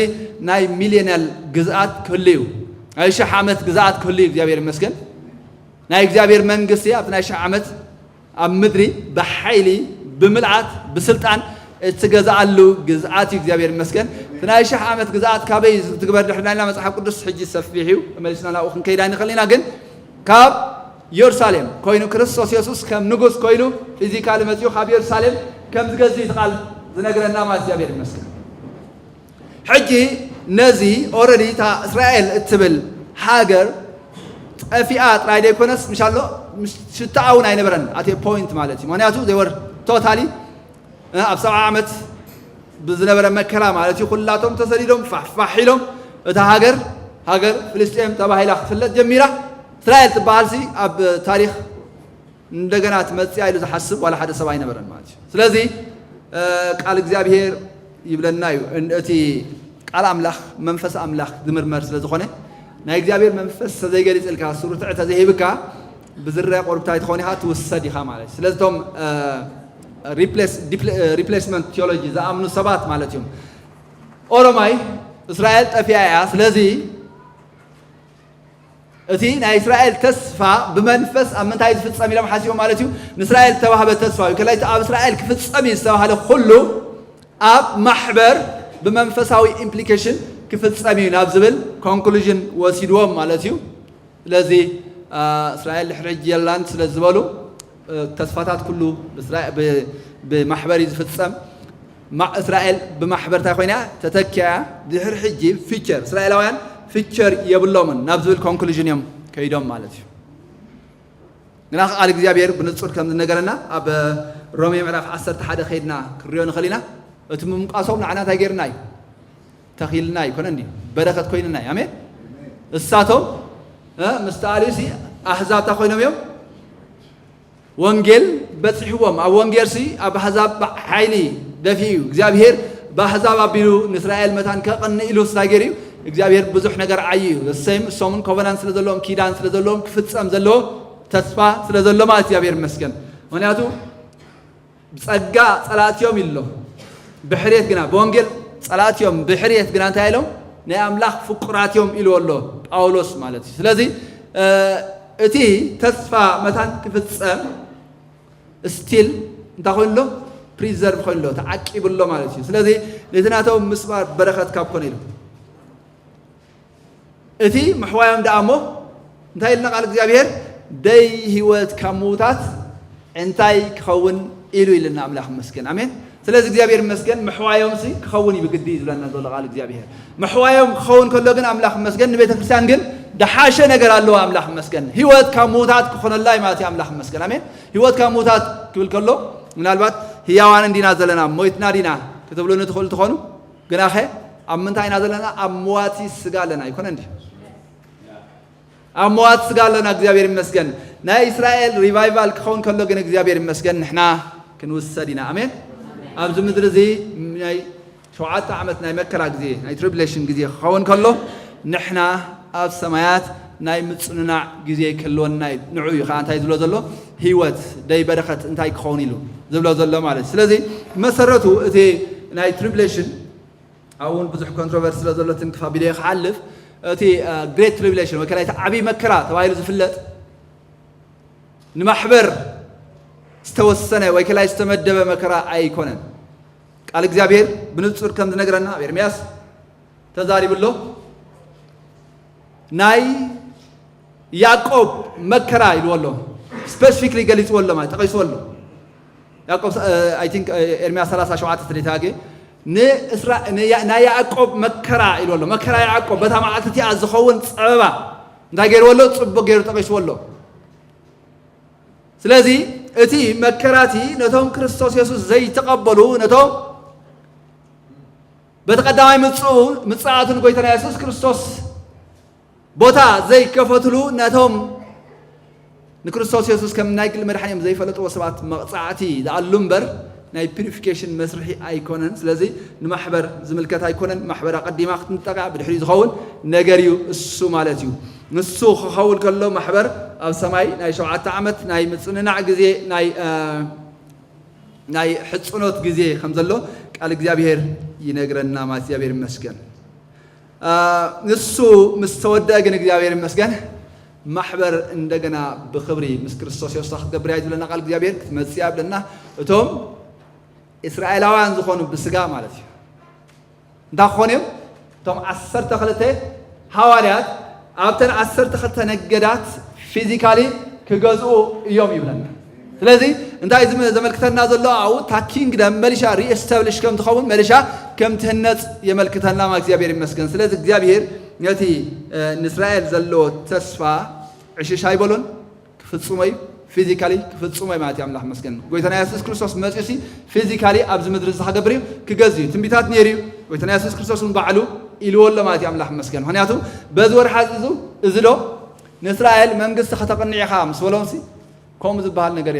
ናይ ሚሌንያል ግዝኣት ክህሉ እዩ። ናይ ሽሕ ዓመት ግዝኣት ክህሉ እዩ። እግዚኣብሔር ይመስገን። ናይ እግዚኣብሔር መንግስቲ ኣብቲ ናይ ሽሕ ዓመት ኣብ ምድሪ ብሓይሊ፣ ብምልኣት፣ ብስልጣን እትገዝኣሉ ግዝኣት እዩ። እግዚኣብሔር ይመስገን። እቲ ናይ ሽሕ ዓመት ግዝኣት ካበይ እዩ ዝትግበር ድሕር ኢልና መጽሓፍ ቅዱስ ሕጂ ሰፊሕ እዩ። ተመሊስና ናብኡ ክንከይድ ኣይንኽእልን ኢና። ግን ካብ ኢየሩሳሌም ኮይኑ ክርስቶስ የሱስ ከም ንጉስ ኮይኑ ፊዚካሊ መጺኡ ካብ ኢየሩሳሌም ከም ዝገዝእ እቲ ቃል ዝነግረና ማለት እግዚኣብሔር ይመስገን። ሕጂ ነዚ ኦረዲ እታ እስራኤል እትብል ሃገር ጠፊኣ ጥራይ ዘይኮነስ ምሻሎ ሽታኣ እውን ኣይነበረን ኣት ፖይንት ማለት እዩ። ምክንያቱ they were totally እ፣ ኣብ ሰብዓ ዓመት ብዝነበረ መከራ ማለት እዩ፣ ኩላቶም ተሰዲዶም ፋሕፋሕ ኢሎም፣ እታ ሃገር፣ ሃገር ፍልስጤም ተባሂላ ክትፍለጥ ጀሚራ። እስራኤል ትበሃልሲ ኣብ ታሪኽ እንደገና ትመጽእ ኢሉ ዝሓስብ ዋላ ሓደ ሰብ ኣይነበረን ማለት እዩ። ስለዚ፣ እ፣ ቃል እግዚኣብሔር ይብለና እዩ። እን-፣ እቲ ቃል ኣምላኽ፣ መንፈስ ኣምላኽ ዝምርመር ስለ ዝኾነ፣ ናይ እግዚኣብሔር መንፈስ ተዘይገሊጽልካ፣ ስሩትዕ ተዘይሂብካ፣ ብዝረ ቁሩብ እንታይ ትኾን ኢኻ? ትውሰድ ኢኻ ማለት እዩ። ስለዚ እቶም፣ እ፣ ሪፕሌስ-፣ ዲፕሌ-፣ እ፣ ሪፕሌስመንት ቲዮሎጂ ዝኣምኑ ሰባት ማለት እዮም። ኦሮማይ እስራኤል ጠፊኣ እያ። ስለዚ እቲ ናይ እስራኤል ተስፋ ብመንፈስ ኣብ ምንታይ ዝፍጸም ኢሎም ሓሲቦም ማለት እዩ። ንእስራኤል ዝተዋህበ ተስፋ እዩ። ከላይ እቲ ኣብ እስራኤል ክፍጸም እዩ ዝተባህለ ኩሉ ኣብ ማሕበር ብመንፈሳዊ ኢምፕሊኬሽን ክፍጸም እዩ ናብ ዝብል ኮንክሉዥን ወሲድዎም ማለት እዩ። ስለዚ፣ እ፣ እስራኤል ድሕሪ ሕጂ የላን ስለ ዝበሉ፣ እ፣ ተስፋታት ኩሉ ብእስራ-፣ ብ-፣ ብማሕበር እዩ ዝፍጸም። ማ-፣ እስራኤል ብማሕበር እንታይ ኮይና? ተተኪያ። ድሕሪ ሕጂ ፊቸር፣ እስራኤላውያን ፊቸር የብሎምን ናብ ዝብል ኮንክሉዥን እዮም ከይዶም ማለት እዩ። ግና ቃል እግዚኣብሔር ብንጹር ከም ዝነገረና ኣብ ሮሜ ምዕራፍ ዓሰርተ ሓደ ከይድና ክንሪኦ ንኽእል ኢና። እቲ ምምቃሶም ንዓና እንታይ ገይርና እዩ? ተኺልና ኣይኮነን ድዩ? በረኸት ኮይንና እዩ። ኣሜን። እሳቶም፣ እ፣ ምስ ተኣልዩሲ ኣህዛብ እንታይ ኮይኖም እዮም? ወንጌል በጺሕዎም። ኣብ ወንጌልሲ ኣብ ኣህዛብ ሓይሊ ደፊኡ እዩ። እግዚኣብሔር ብኣህዛብ ኣቢሉ ንእስራኤል መታን ከቕንእ ኢሉ እንታይ ገይሩ እዩ? እግዚኣብሔር ብዙሕ ነገር ዓዩ እዩ። ዘሰይም እሶምን ኮቨናንት ስለ ዘለዎም፣ ኪዳን ስለ ዘለዎም፣ ክፍጸም ዘለዎ ተስፋ ስለ ዘሎ ማለት እግዚኣብሔር ይመስገን። ምክንያቱ ብጸጋ ጸላእቲ እዮም ኢሉ ኣሎ። ብሕርየት ግና፣ ብወንጌል ጸላእቲ እዮም፣ ብሕርየት ግና እንታይ ኢሎም? ናይ ኣምላኽ ፍቁራት እዮም ኢልዎ ኣሎ ጳውሎስ ማለት እዩ። ስለዚ፣ እ፣ እቲ ተስፋ መታን ክፍጸም ስቲል እንታይ ኮይኑ ኣሎ? ፕሪዘርቭ ኮይኑ ኣሎ፣ ተዓቂቡ ኣሎ ማለት እዩ። ስለዚ ነቲ ናቶም ምስባር በረኸት ካብ ኮነ ኢሉ። እቲ ምሕዋዮም ደኣ እሞ እንታይ ኢልና ቃል እግዚኣብሔር? ደይ ህይወት ካብ ምዉታት እንታይ ክኸውን ኢሉ ኢልና ኣምላኽ ይመስገን። ኣሜን። ስለዚ እግዚኣብሔር ይመስገን፣ ምሕዋዮምሲ ክኸውን እዩ ብግዲ እዩ ዝብለና ዘሎ ቃል እግዚኣብሔር። ምሕዋዮም ክኸውን ከሎ ግን ኣምላኽ ይመስገን፣ ንቤተ ክርስቲያን ግን ደሓሸ ነገር ኣለዎ። ኣምላኽ ይመስገን፣ ህይወት ካብ ምዉታት ክኾነላ እዩ ማለት እዩ። ኣምላኽ ይመስገን። ኣሜን። ህይወት ካብ ምዉታት ክብል ከሎ ምናልባት ህያዋን እንዲና ዘለና፣ ሞይትና ዲና ክትብሉኒ ትኽእሉ ትኾኑ። ግናኸ ኣብ ምንታይ ኢና ዘለና? ኣብ መዋቲ ስጋ ኣለና፣ ኣይኮነን ድዩ? ኣብ መዋቲ ስጋ ኣለና፣ እግዚኣብሔር ይመስገን። ናይ እስራኤል ሪቫይቫል ክኸውን ከሎ ግን እግዚኣብሔር ይመስገን ንሕና ክንውሰድ ኢና። ኣሜን። ኣብዚ ምድሪ እዚ ናይ ሸውዓተ ዓመት ናይ መከራ ግዜ፣ ናይ ትሪቡሌሽን ግዜ ክኸውን ከሎ፣ ንሕና ኣብ ሰማያት ናይ ምጽንናዕ ግዜ ክህልወና እዩ። ንዑ እዩ ኸዓ እንታይ ዝብሎ ዘሎ? ህይወት ደይ በረኸት እንታይ ክኸውን ኢሉ ዝብሎ ዘሎ ማለት እዩ። ስለዚ መሰረቱ እቲ ናይ ትሪቡሌሽን ኣብኡ እውን ብዙሕ ኮንትሮቨርሲ ስለ ዘሎ ትንክፋ ቢለ ክሓልፍ፣ እቲ ግሬት ትሪቢሌሽን ወይ ከላይ እቲ ዓብዪ መከራ ተባሂሉ ዝፍለጥ ንማሕበር ዝተወሰነ ወይ ከላይ ዝተመደበ መከራ ኣይኮነን። ቃል እግዚኣብሔር ብንጹር ከም ዝነግረና ኣብ ኤርምያስ ተዛሪቡ ኣሎ። ናይ ያዕቆብ መከራ ኢልዎ ኣሎ። ስፔሲፊክሊ ገሊጽዎ ኣሎ ማለት ጠቒስዎ ኣሎ። ያዕቆብ I think ኤርምያስ ሰላሳ ሸውዓተ ተደይታገ ናይ ያዕቆብ መከራ ኢልዎ ኣሎ። መከራ ያዕቆብ በታ መዓልቲ እቲኣ ዝኸውን ጸበባ እንታይ ገይርዎ ኣሎ? ጽቡቕ ገይሩ ጠቒስዎ ኣሎ። ስለዚ እቲ መከራቲ ነቶም ክርስቶስ የሱስ ዘይተቐበሉ ነቶም በቲ ቀዳማይ ምጽኡ ምጽኣቱ ንጎይታና የሱስ ክርስቶስ ቦታ ዘይከፈትሉ ነቶም ንክርስቶስ የሱስ ከም ናይ ግል መድሓኒኦም ዘይፈለጥዎ ሰባት መቕጻዕቲ ዝኣሉ እምበር ናይ ፒሪፊኬሽን መስርሒ ኣይኮነን። ስለዚ ንማሕበር ዝምልከት ኣይኮነን። ማሕበር ኣቐዲማ ክትንጠቕያ ብድሕሪኡ ዝኸውን ነገር እዩ እሱ ማለት እዩ። ንሱ ክኸውን ከሎ ማሕበር ኣብ ሰማይ ናይ ሸውዓተ ዓመት ናይ ምጽንናዕ ግዜ ናይ ናይ ሕጽኖት ግዜ ከም ዘሎ ቃል እግዚኣብሔር ይነግረና ማለት እግዚኣብሔር ይመስገን። ንሱ ምስ ተወደአ ግን እግዚኣብሔር ይመስገን ማሕበር እንደገና ብክብሪ ምስ ክርስቶስ የሱስ ክትገብር እያ ዝብለና ቃል እግዚኣብሔር ክትመጽእ እያ ብለና። እቶም እስራኤላውያን ዝኾኑ ብስጋ ማለት እዩ። እንታይ ክኾኑ እዮም? እቶም ዓሰርተ ክልተ ሃዋርያት ኣብተን ዓሰርተ ክልተ ነገዳት ፊዚካሊ ክገዝኡ እዮም ይብለና። ስለዚ እንታይ እዚ ዘመልክተና ዘሎ ኣብኡ እታ ኪንግደም መሊሻ ሪኤስታብሊሽ ከም ትኸውን መሊሻ ከም ትህነጽ የመልክተና ማለት እግዚኣብሔር ይመስገን። ስለዚ እግዚኣብሔር ነቲ ንእስራኤል ዘለዎ ተስፋ ዕሽሽ ኣይበሎን። ክፍጽሞ እዩ። ፊዚካሊ ክፍጽሞ እዩ ማለት እዩ። ኣምላኽ መስገን። ጎይታና የሱስ ክርስቶስ መጺኡ ሲ ፊዚካሊ ኣብዚ ምድሪ እዚ ክገብር እዩ፣ ክገዝ እዩ። ትንቢታት ነይሩ እዩ። ጎይታና የሱስ ክርስቶስ እውን ባዕሉ ኢልዎ ኣሎ ማለት እዩ። ኣምላኽ መስገን። ምክንያቱ በዚ ወርሓ እዚ እዚ ዶ ንእስራኤል መንግስቲ ከተቕንዕ ኢኻ ምስ በሎም ሲ ከምኡ ዝበሃል ነገር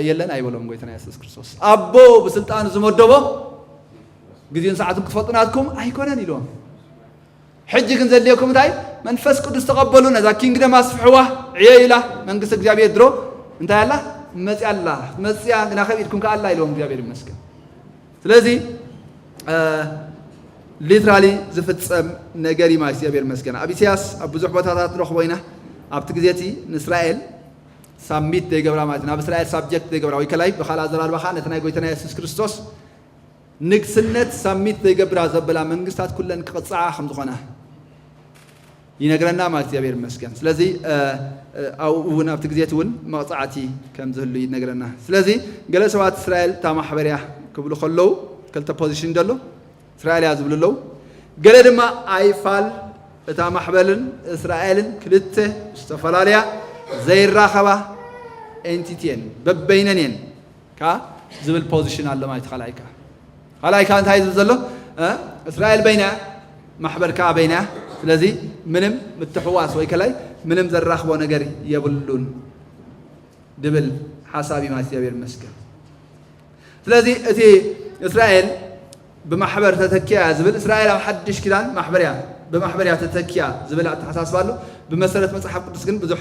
የለን ኣይበሎም ጎይታና የሱስ ክርስቶስ። ኣቦ ብስልጣኑ ዝመደቦ ግዜን ሰዓቱን ክትፈልጡ ናትኩም ኣይኮነን ኢልዎም። ሕጂ ግን ዘድልየኩም እንታይ? መንፈስ ቅዱስ ተቐበሉ፣ ነዛ ኪንግደም ኣስፍሕዋ፣ ዕየዩላ፣ መንግስቲ እግዚኣብሔር ድሮ እንታይ ኣላ? መጽያ ኣላ። መጽያ ግና ከብ ኢድኩም ከኣላ ኢልዎም እግዚኣብሔር ይመስገን። ስለዚ ሊትራሊ ዝፍጸም ነገር እዩ ማለት እግዚኣብሔር ይመስገን። ኣብ ኢሳያስ ኣብ ብዙሕ ቦታታት ንረኽቦ ኢና። ኣብቲ ግዜ እቲ ንእስራኤል ሳብሚት ዘይገብራ ማለት እዩ። ናብ እስራኤል ሳብጀክት ዘይገብራ ወይ ከላይ ብኻልእ ኣዘራርባ ከዓ ነቲ ናይ ጎይታና የሱስ ክርስቶስ ንግስነት ሳብሚት ዘይገብራ ዘበላ መንግስታት ኩለን ክቕፅዓ ከም ዝኾና ይነግረና ማለት እግዚኣብሔር ይመስገን። ስለዚ ኣብኡ እውን ኣብቲ ግዜ እቲ እውን መቕፃዕቲ ከም ዝህሉ ይነግረና። ስለዚ ገለ ሰባት እስራኤል እታ ማሕበርያ ክብሉ ከለዉ ክልተ ፖዚሽን ደሎ እስራኤል እያ ዝብሉ ኣለዉ። ገለ ድማ ኣይፋል እታ ማሕበልን እስራኤልን ክልተ ዝተፈላለያ ዘይራኸባ ኤንቲቲ እየን፣ በበይነን እየን ከኣ ዝብል ፖዚሽን ኣሎ ማለት እዩ። ካልኣይ ከኣ ካልኣይ ከኣ እንታይ ዝብል ዘሎ? እስራኤል በይና እያ፣ ማሕበር ከኣ በይና እያ። ስለዚ ምንም ምትሕዋስ ወይ ከላይ ምንም ዘራኽቦ ነገር የብሉን ድብል ሓሳብ እዩ ማለት እግዚኣብሔር ይመስገን። ስለዚ እቲ እስራኤል ብማሕበር ተተኪያ ዝብል እስራኤል ኣብ ሓድሽ ኪዳን ማሕበር እያ ብማሕበር እያ ተተኪያ ዝብል ኣተሓሳስባ ኣሎ። ብመሰረት መፅሓፍ ቅዱስ ግን ብዙሕ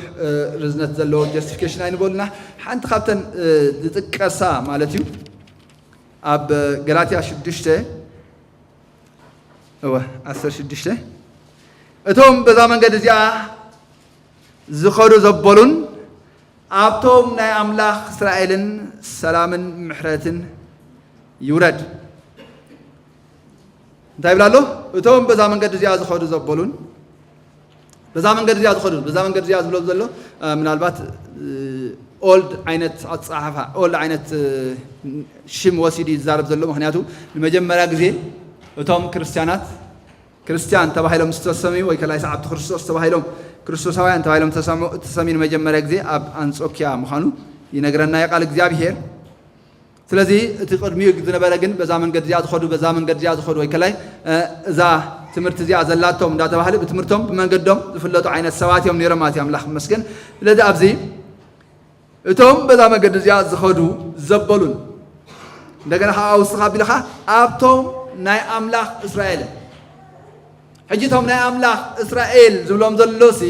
ርዝነት ዘለዎ ጀስቲፊኬሽን ኣይንበሉና። ሓንቲ ካብተን ዝጥቀሳ ማለት እዩ ኣብ ገላትያ ሽዱሽተ እወ ዓሰርተ ሽዱሽተ እቶም በዛ መንገዲ እዚኣ ዝኸዱ ዘበሉን ኣብቶም ናይ ኣምላኽ እስራኤልን ሰላምን ምሕረትን ይውረድ። እንታይ ይብላ ኣሎ? እቶም በዛ መንገዲ እዚኣ ዝኸዱ ዘበሉን በዛ መንገዲ እዚኣ ዝኸዱ በዛ መንገዲ እዚኣ ዝብሎ ዘሎ ምናልባት ኦልድ ዓይነት ኣፀሓፋ ኦልድ ዓይነት ሽም ወሲዱ ይዛረብ ዘሎ። ምክንያቱ ንመጀመርያ ግዜ እቶም ክርስትያናት ክርስትያን ተባሂሎም ዝተሰምዩ ወይ ከላይ ሰዓብቲ ክርስቶስ ተባሂሎም ክርስቶሳውያን ተባሂሎም ተሰምዩ ንመጀመርያ ግዜ ኣብ ኣንጾኪያ ምዃኑ ይነግረና የቃል እግዚኣብሔር። ስለዚ እቲ ቅድሚኡ ዝነበረ ግን በዛ መንገዲ እዚኣ ዝኸዱ በዛ መንገዲ እዚኣ ዝኸዱ ወይ ከላይ እዛ ትምህርቲ እዚኣ ዘላቶም እንዳተባህለ ብትምህርቶም ብመንገዶም ዝፍለጡ ዓይነት ሰባት እዮም ነይሮም ማለት እዩ። ኣምላኽ ይመስገን። ስለዚ ኣብዚ እቶም በዛ መንገዲ እዚኣ ዝኸዱ ዘበሉን እንደገና ከዓ ውስኻ ኣቢልኻ ኣብቶም ናይ ኣምላኽ እስራኤልን ሕጂ እቶም ናይ ኣምላኽ እስራኤል ዝብሎም ዘሎሲ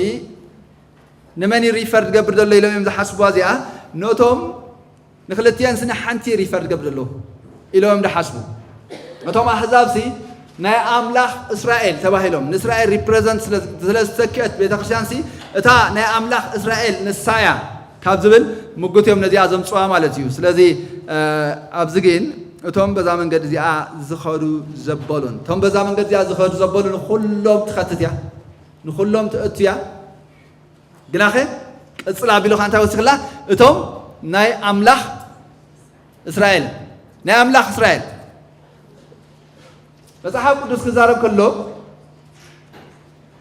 ንመን ሪፈር ዝገብር ዘሎ ኢሎም እዮም ዝሓስቡ እዚኣ ነቶም ንክልቲአን ስኒ ሓንቲ ሪፈር ዝገብር ዘሎ ኢሎም እዮም ዝሓስቡ። እቶም ኣህዛብ ሲ ናይ ኣምላኽ እስራኤል ተባሂሎም ንእስራኤል ሪፕረዘንት ስለ ዝተክአት ቤተክርስትያን ሲ እታ ናይ ኣምላኽ እስራኤል ንሳያ ካብ ዝብል ምጉት እዮም ነዚኣ ዘምፅዋ ማለት እዩ። ስለዚ ኣብዚ ግን እቶም በዛ መንገዲ እዚኣ ዝኸዱ ዘበሉን እቶም በዛ መንገዲ እዚኣ ዝኸዱ ዘበሉ ንኩሎም ትኸትት እያ፣ ንኩሎም ትእቱ እያ። ግናኸ ቅፅል ኣቢሉካ እንታይ ወሲኽላ? እቶም ናይ ኣምላኽ እስራኤል ናይ ኣምላኽ እስራኤል መጽሓፍ ቅዱስ ክዛረብ ከሎ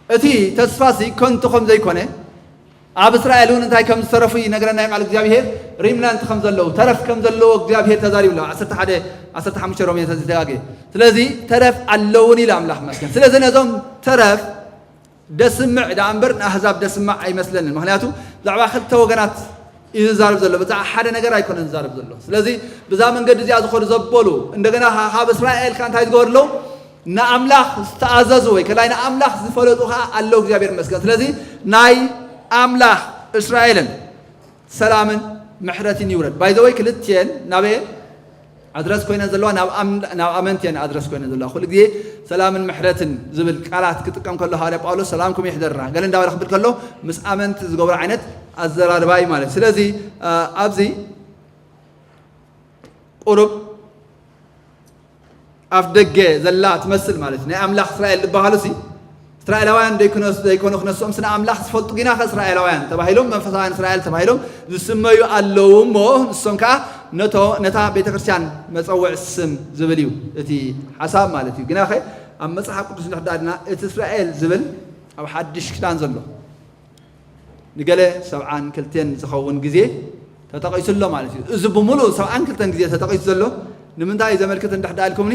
እቲ ተስፋ ሲ ከንቱ ከም ዘይኮነ ኣብ እስራኤል እውን እንታይ ከም ዝተረፉ ይነግረና ቃል እግዚኣብሔር። ሪምናንት ከም ዘለዉ ተረፍ ከም ዘለዎ እግዚኣብሔር ተዛሪቡ ኣሎ። ዓሰርተ ሓደ ዓሰርተ ሓሙሽተ ሮሜ ተዝተጋገ ስለዚ ተረፍ ኣለውን ኢሉ ኣምላኽ መስገን። ስለዚ ነዞም ተረፍ ደስምዕ ደኣ እምበር ንኣህዛብ ደስምዕ ኣይመስለንን። ምክንያቱ ብዛዕባ ክልተ ወገናት እዩ ዝዛረብ ዘሎ፣ ብዛዕባ ሓደ ነገር ኣይኮነን ዝዛረብ ዘሎ። ስለዚ ብዛ መንገዲ እዚኣ ዝኾኑ ዘበሉ እንደገና ካብ እስራኤል ከ እንታይ ዝገበሩ ኣለዉ? ንኣምላኽ ዝተኣዘዙ ወይ ከላይ ንኣምላኽ ዝፈለጡ ከዓ ኣለዉ። እግዚኣብሔር ይመስገን። ስለዚ ናይ ኣምላኽ እስራኤልን ሰላምን ምሕረትን ይውረድ። ባይዘወይ ክልትየን ናበየ ኣድረስ ኮይነን ዘለዋ ናብ ኣም- ናብ ኣመንቲ እየን ኣድረስ ኮይነን ዘለዋ። ኩሉ ግዜ ሰላምን ምሕረትን ዝብል ቃላት ክጥቀም ከሎ ሃዋርያ ጳውሎስ ሰላምኩም ይሕደርና ገለ እንዳበለ ክብል ከሎ ምስ ኣመንቲ ዝገብሮ ዓይነት ኣዘራርባ እዩ ማለት። ስለዚ ኣብዚ ቁሩብ ኣፍ ደገ ዘላ ትመስል ማለት እዩ። ናይ ኣምላኽ እስራኤል ዝበሃሉ ሲ እስራኤላውያን ዘይኮኑ ክነስኦም ስነ ኣምላኽ ዝፈልጡ ግና ከ እስራኤላውያን ተባሂሎም መንፈሳውያን እስራኤል ተባሂሎም ዝስመዩ ኣለዉ እሞ ንሶም ከዓ ነታ ቤተ ክርስቲያን መፀውዕ ስም ዝብል እዩ እቲ ሓሳብ ማለት እዩ። ግና ከ ኣብ መፅሓፍ ቅዱስ ንሕዳድና እቲ እስራኤል ዝብል ኣብ ሓድሽ ክዳን ዘሎ ንገለ ሰብዓን ክልተን ዝኸውን ግዜ ተጠቒሱ ኣሎ ማለት እዩ። እዚ ብምሉእ ሰብዓን ክልተን ግዜ ተጠቒሱ ዘሎ ንምንታይ እዩ ዘመልክት እንድሕዳ ኢልኩምኒ?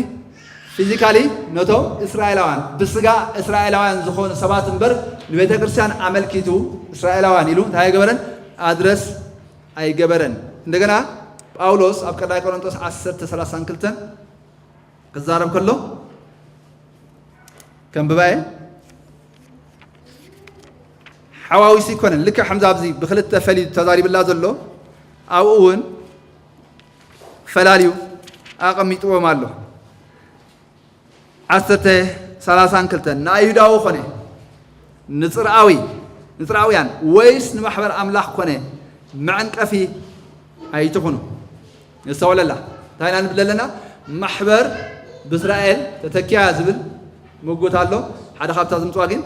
ፊዚካሊ ነቶም እስራኤላውያን ብስጋ እስራኤላውያን ዝኾኑ ሰባት እምበር ንቤተ ክርስቲያን ኣመልኪቱ እስራኤላውያን ኢሉ እንታይ ኣይገበረን? ኣድረስ ኣይገበረን። እንደገና ጳውሎስ ኣብ ቀዳይ ቆሮንቶስ ዓሰርተ ሰላሳን ክልተን ክዛረብ ከሎ ከም ብባኤ ሓዋዊሱ ይኮነን። ልክዕ ከምዚ ኣብዚ ብክልተ ፈልዩ ተዛሪብላ ዘሎ ኣብኡ እውን ፈላልዩ ኣቐሚጥዎም ኣሎ። ዓሰርተ ሰላሳን ክልተን ንኣይሁዳዊ ኮነ ንፅርኣዊ ንፅርኣውያን ወይስ ንማሕበር ኣምላኽ ኮነ መዕንቀፊ ኣይትኹኑ። ንስተውዕለላ እንታይ ኢና ንብል ኣለና? ማሕበር ብእስራኤል ተተኪያ ዝብል ምጉት ኣሎ። ሓደ ካብታ ዝምፅዋ ግን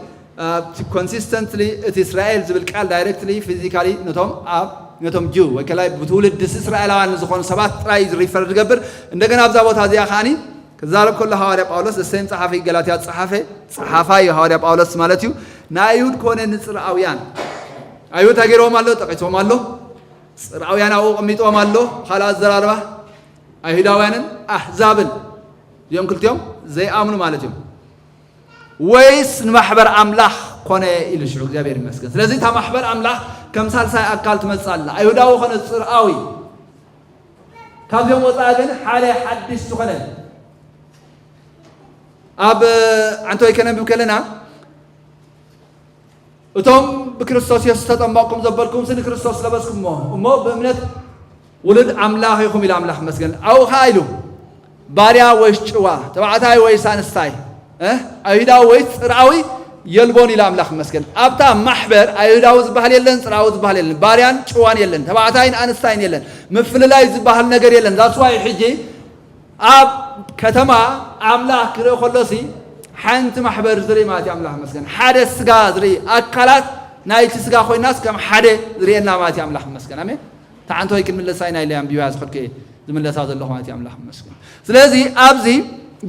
ኮንሲስተንትሊ እቲ እስራኤል ዝብል ቃል ዳይሬክትሊ ፊዚካሊ ነቶም ኣብ ነቶም ጅው ወይ ከላይ ብትውልድስ እስራኤላውያን ዝኾኑ ሰባት ጥራይ ሪፈር ዝገብር። እንደገና ኣብዛ ቦታ እዚኣ ከዓኒ ክዛረብ ከሎ ሃዋርያ ጳውሎስ ዘሰይም ጸሓፊ ገላትያ ጸሓፈ ጸሓፋይ እዩ ሃዋርያ ጳውሎስ ማለት እዩ። ንኣይሁድ ኮነ ንጽርኣውያን ኣይሁድ ተገይርዎም ኣሎ ጠቂስዎም ኣሎ። ጽርኣውያን ኣብኡ ቀሚጥዎም ኣሎ። ካልእ ኣዘራርባ ኣይሁዳውያንን ኣህዛብን እዚኦም ክልቲኦም ዘይኣምኑ ማለት እዮም። ወይስ ንማሕበር ኣምላኽ ኮነ ኢሉ ሽዑ እግዚኣብሔር ይመስገን። ስለዚ እታ ማሕበር ኣምላኽ ከም ሳልሳይ ኣካል ትመጽእ ኣላ። ኣይሁዳዊ ኮነ ጽርኣዊ ካብዚኦም ወፃኢ ግን ሓደ ሓድሽ ዝኾነ ኣብ ዓንተወይ ከነንብብ ከለና እቶም ብክርስቶስ የሱስ ተጠመቕኩም ዘበልኩም ስኒ ክርስቶስ ለበስኩሞ እሞ ብእምነት ውሉድ ኣምላኽ ኢኹም ኢሉ ኣምላኽ መስገን። ኣብኡ ከዓ ኢሉ ባርያ ወይስ ጭዋ፣ ተባዕታይ ወይስ ኣንስታይ፣ እ? ኣይሁዳዊ ወይስ ጽርኣዊ የልቦን ኢሉ ኣምላኽ መስገን። ኣብታ ማሕበር ኣይሁዳዊ ዝበሃል የለን፣ ጽርኣዊ ዝበሃል የለን፣ ባርያን ጭዋን የለን፣ ተባዕታይን ኣንስታይን የለን፣ ምፍልላይ ዝበሃል ነገር የለን። ዛስዋይ ሕጂ ኣብ ከተማ ኣምላኽ ክርኢ ከሎሲ ሓንቲ ማሕበር ዝርኢ ማለት እዩ። ኣምላኽ መስገን ሓደ ስጋ ዝርኢ ኣካላት ናይቲ ስጋ ኮይናስ ከም ሓደ ዝርእየና ማለት እዩ። ኣምላኽ መስገን ኣሜን። ተዓንቶ ወይ ክንምለሳ ኢና ኢለ ኣንቢባ ዝኸድኩ እየ ዝምለሳ ዘለኹ ማለት እዩ። ኣምላኽ መስገን። ስለዚ ኣብዚ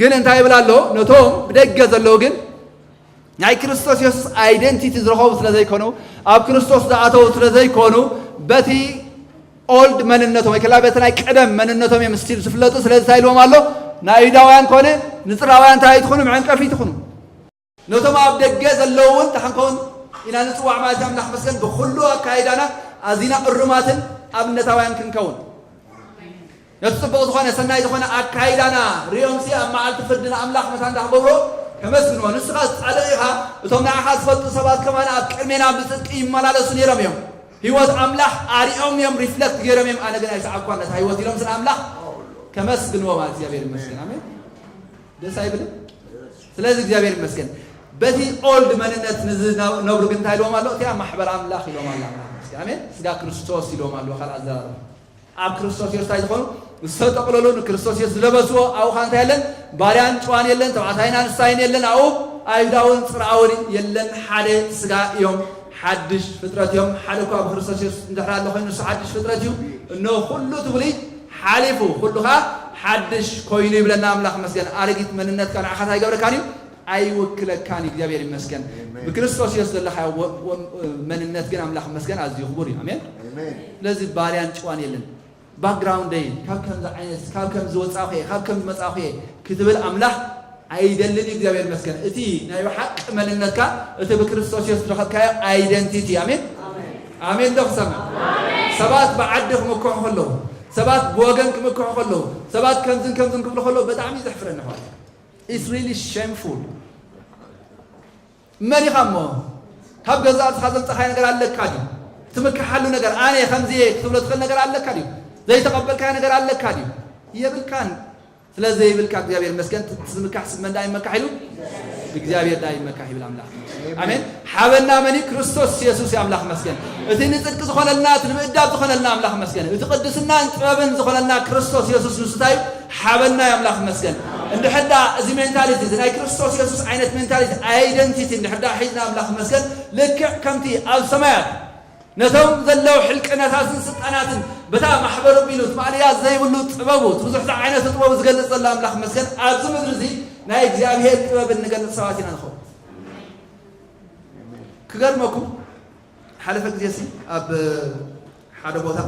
ግን እንታይ ይብል ኣሎ? ነቶም ብደገ ዘለዉ ግን ናይ ክርስቶስ የሱስ ኣይደንቲቲ ዝረኸቡ ስለ ዘይኮኑ ኣብ ክርስቶስ ዝኣተዉ ስለ ዘይኮኑ በቲ ኦልድ መንነቶም ወይ ከላ በቲ ናይ ቀደም መንነቶም እዮም ስቲል ዝፍለጡ። ስለዚ እንታይ ኢልዎም ኣሎ? ንኣይሁዳውያን ኮነ ንጽራውያን እንታይ ኣይትኹኑ፣ መዐንቀፊ ኣይትኹኑ። ነቶም ኣብ ደገ ዘለዉ እውን እንታይ ክንከውን ኢና ንጽዋዕ ማለት እዩ። ኣምላኽ መስገን ብኹሉ ኣካይዳና ኣዚና እሩማትን ኣብነታውያን ክንከውን ነቲ ጽቡቕ ዝኾነ ሰናይ ዝኾነ ኣካይዳና ሪኦምሲ ኣብ መዓልቲ ፍርዲ ንኣምላኽ መታን እንዳኽገብሮ ከመስግንዎ። ንስኻ ጻድቕ ኢኻ፣ እቶም ንዓኻ ዝፈልጡ ሰባት ከማን ኣብ ቅድሜና ብጽድቂ ይመላለሱ ነይሮም እዮም። ህይወት ኣምላኽ ኣሪኦም እዮም፣ ሪፍለክት ገይሮም እዮም። ኣነ ግን ኣይሰዓብኳን ነታ ህይወት ኢሎም ስለ ኣምላኽ ከመስግንዎ ማለት እግዚኣብሔር ይመስገን። ኣሜን። ደስ ኣይብልን? ስለዚ እግዚኣብሔር ይመስገን። በቲ ኦልድ መንነት ንዝነብሩ ግን እንታይ ኢልዎም ኣሎ? እቲኣ ማሕበር ኣምላኽ ኢልዎም ኣሎ። ኣምላኽ ይመስገን። ኣሜን። ስጋ ክርስቶስ ኢልዎም ኣሎ። ካልእ ኣዘራርባ ኣብ ክርስቶስ የሱስ እንታይ ዝኾኑ ዝተጠቕለሉ ንክርስቶስ የሱስ ዝለበስዎ ኣብኡ ኸዓ እንታይ የለን? ባርያን ጭዋን የለን፣ ተባዕታይን ኣንስታይን የለን፣ ኣብኡ ኣይሁዳውን ጽርኣውን የለን፣ ሓደ ስጋ እዮም። ሓድሽ ፍጥረት እዮም። ሓደ እኳ ብክርስቶስ የሱስ እንድሕር ኣሎ ኮይኑ ንሱ ሓድሽ ፍጥረት እዩ። እነሆ ኩሉ እቲ ብሉይ ሓሊፉ ኩሉ ኸዓ ሓድሽ ኮይኑ ይብለና ኣምላኽ መስገን። ኣረጊት መንነትካ ንዓኻ እንታይ ይገብረካን እዩ? ኣይውክለካን እዩ። እግዚኣብሔር ይመስገን። ኣሜን። ብክርስቶስ የሱስ ዘለካ ወ- ወ- መንነት ግን ኣምላኽ መስገን ኣዝዩ ክቡር እዩ። ኣሜን። ኣሜን። ስለዚ ባርያን ጭዋን የለን። ባክግራውንደይ ካብ ከምዚ ዓይነት ካብ ከምዚ ወፃኹ እየ ካብ ከምዚ መፃኹ እየ ክትብል ኣምላኽ ኣይደልን እዩ። እግዚኣብሔር ይመስገን። እቲ ናይ ብሓቂ መንነትካ እቲ ብክርስቶስ የሱስ ዝረኸብካዮ ኣይደንቲቲ። ኣሜን። ኣሜን ዶ ክሰምዕ? ሰባት ብዓዲ ክምክሑ ከለዉ ሰባት ብወገን ክምክሑ ከለዉ ሰባት ከምዝን ከምዝን ክብሉ ከለዉ ብጣዕሚ እዩ ዘሕፍረኒ ኣሕዋት። It's really shameful። መን ኢኻ እሞ ካብ ገዛእ ርእስኻ ዘምጻኻዮ ነገር ኣለካ ድዩ? ትምክሓሉ ነገር ኣነ ከምዚ እየ ክትብሎ ትኽእል ነገር ኣለካ ድዩ? ዘይተቐበልካዮ ነገር ኣለካ ድዩ? የብልካን። ስለ ዘይብልካ እግዚኣብሔር ይመስገን። ትምካሕ ስብ መን ደኣ ይመካሕ ኢሉ? ብእግዚኣብሔር ደኣ ይመካሕ ይብል ኣምላኽ። ኣሜን። ሓበና መን እዩ? ክርስቶስ የሱስ እዩ። ኣምላኽ መስገን። እቲ ንጽድቂ ዝኾነልና እቲ ንምእዳብ ዝኾነልና ኣምላኽ መስገን። እቲ ቅድስናን ጥበብን ዝኾነልና ክርስቶስ የሱስ ንሱ እንታይ እዩ? ሓበና እዩ። ኣምላኽ መስገን። እንድሕር ደኣ እዚ ሜንታሊቲ እዚ ናይ ክርስቶስ የሱስ ዓይነት ሜንታሊቲ ኣይደንቲቲ እንድሕር ደኣ ሒዝና ኣምላኽ መስገን ልክዕ ከምቲ ኣብ ሰማያት ነቶም ዘለዉ ሕልቅነታትን ስልጣናትን በታ ማሕበር ኣቢሉ እቲ ማእለያ ዘይብሉ ጥበቡ እቲ ብዙሕ ዓይነት ጥበቡ ዝገልጽ ዘሎ ኣምላኽ መስገን ኣብዚ ምድሪ እዚ ናይ እግዚኣብሔር ጥበብ እንገልጽ ሰባት ኢና ንኸውን። ክገርመኩም ሓለፈ ግዜ ሲ ኣብ ሓደ ቦታ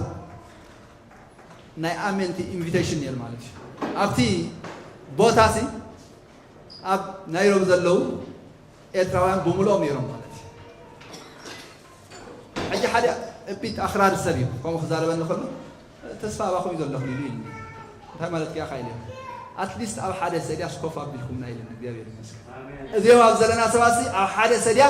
ናይ ኣሜንቲ ኢንቪቴሽን ነይሩ ማለት እዩ። ኣብቲ ቦታ ሲ ኣብ ናይሮቢ ዘለዉ ኤርትራውያን ብምልኦም ነይሮም ማለት እዩ። ሕጂ ሓደ እቢት ኣኽራሪ ሰብ እዩ ከምኡ ክዛረበኒ ከሎ ተስፋ ኣባኹም እዩ ዘለኹ ኢሉ ኢሉ እንታይ ማለት ክያ ኢለ ኣትሊስት ኣብ ሓደ ሰድያስ ኮፍ ኣቢልኩምና ኢለኒ እግዚኣብሔር ይመስገን። እዚኦም ኣብ ዘለና ሰባት ኣብ ሓደ ሰድያ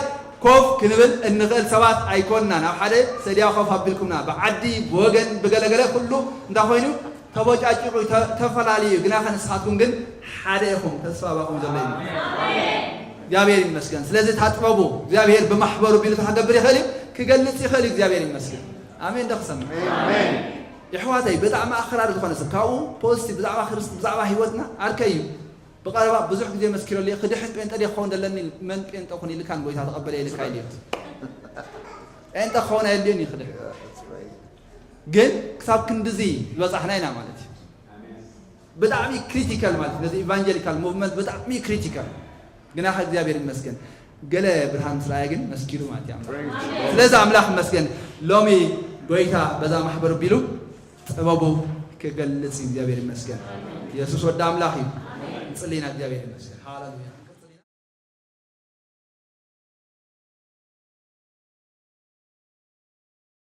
ኮፍ ክንብል እንኽእል ሰባት ኣይኮንናን። ኣብ ሓደ ሰድያ ኮፍ ኣቢልኩምና ብዓዲ ብወገን ብገለገለ ኩሉ እንታይ ኮይኑ ተቦጫጭቑ ተፈላለዩ ግና ከ ንስኻትኩም ግን ሓደ ኢኹም። ተስፋ ኣባኹም ዘሎ እዩ። እግዚኣብሔር ይመስገን። ስለዚ ታጥበቡ እግዚኣብሔር ብማሕበሩ ቢሉ ክገብር ይኽእል እዩ፣ ክገልጽ ይኽእል እዩ። እግዚኣብሔር ይመስገን። ኣሜን። ዶ ክሰምዕ? ኣሜን። የሕዋተይ ብጣዕሚ ኣኽራሪ ዝኾነ ሰብ ካብኡ ፖዚቲቭ ብዛዕባ ክርስት ብዛዕባ ህይወትና ኣርከይ እዩ። ብቐረባ ብዙሕ ግዜ መስኪረሉ እየ። ክድሕን ጴንጠ ድየ ክኸውን ዘለኒ? መን ጴንጠ ኩን ኢልካን ጎይታ ተቐበለ ኢልካ ኢሉ እዩ። ጴንጠ ክኸውን ኣየድልዮን እዩ ክድሕን። ግን ክሳብ ክንድዚ ዝበጻሕና ኢና ማለት እዩ። ብጣዕሚ ክሪቲካል ማለት ነዚ ኢቫንጀሊካል ሙቭመንት ብጣዕሚ ክሪቲካል ግና ከ እግዚኣብሔር ይመስገን ገለ ብርሃን ስራየ ግን መስኪሩ ማለት እዩ። ስለዚ ኣምላኽ ይመስገን ሎሚ ጎይታ በዛ ማሕበር ቢሉ ጥበቡ ክገልጽ እዩ። እግዚኣብሔር ይመስገን። የሱስ ወዲ ኣምላኽ እዩ። ንጽሊ ኢና። እግዚኣብሔር ይመስገን። ሃሌሉያ።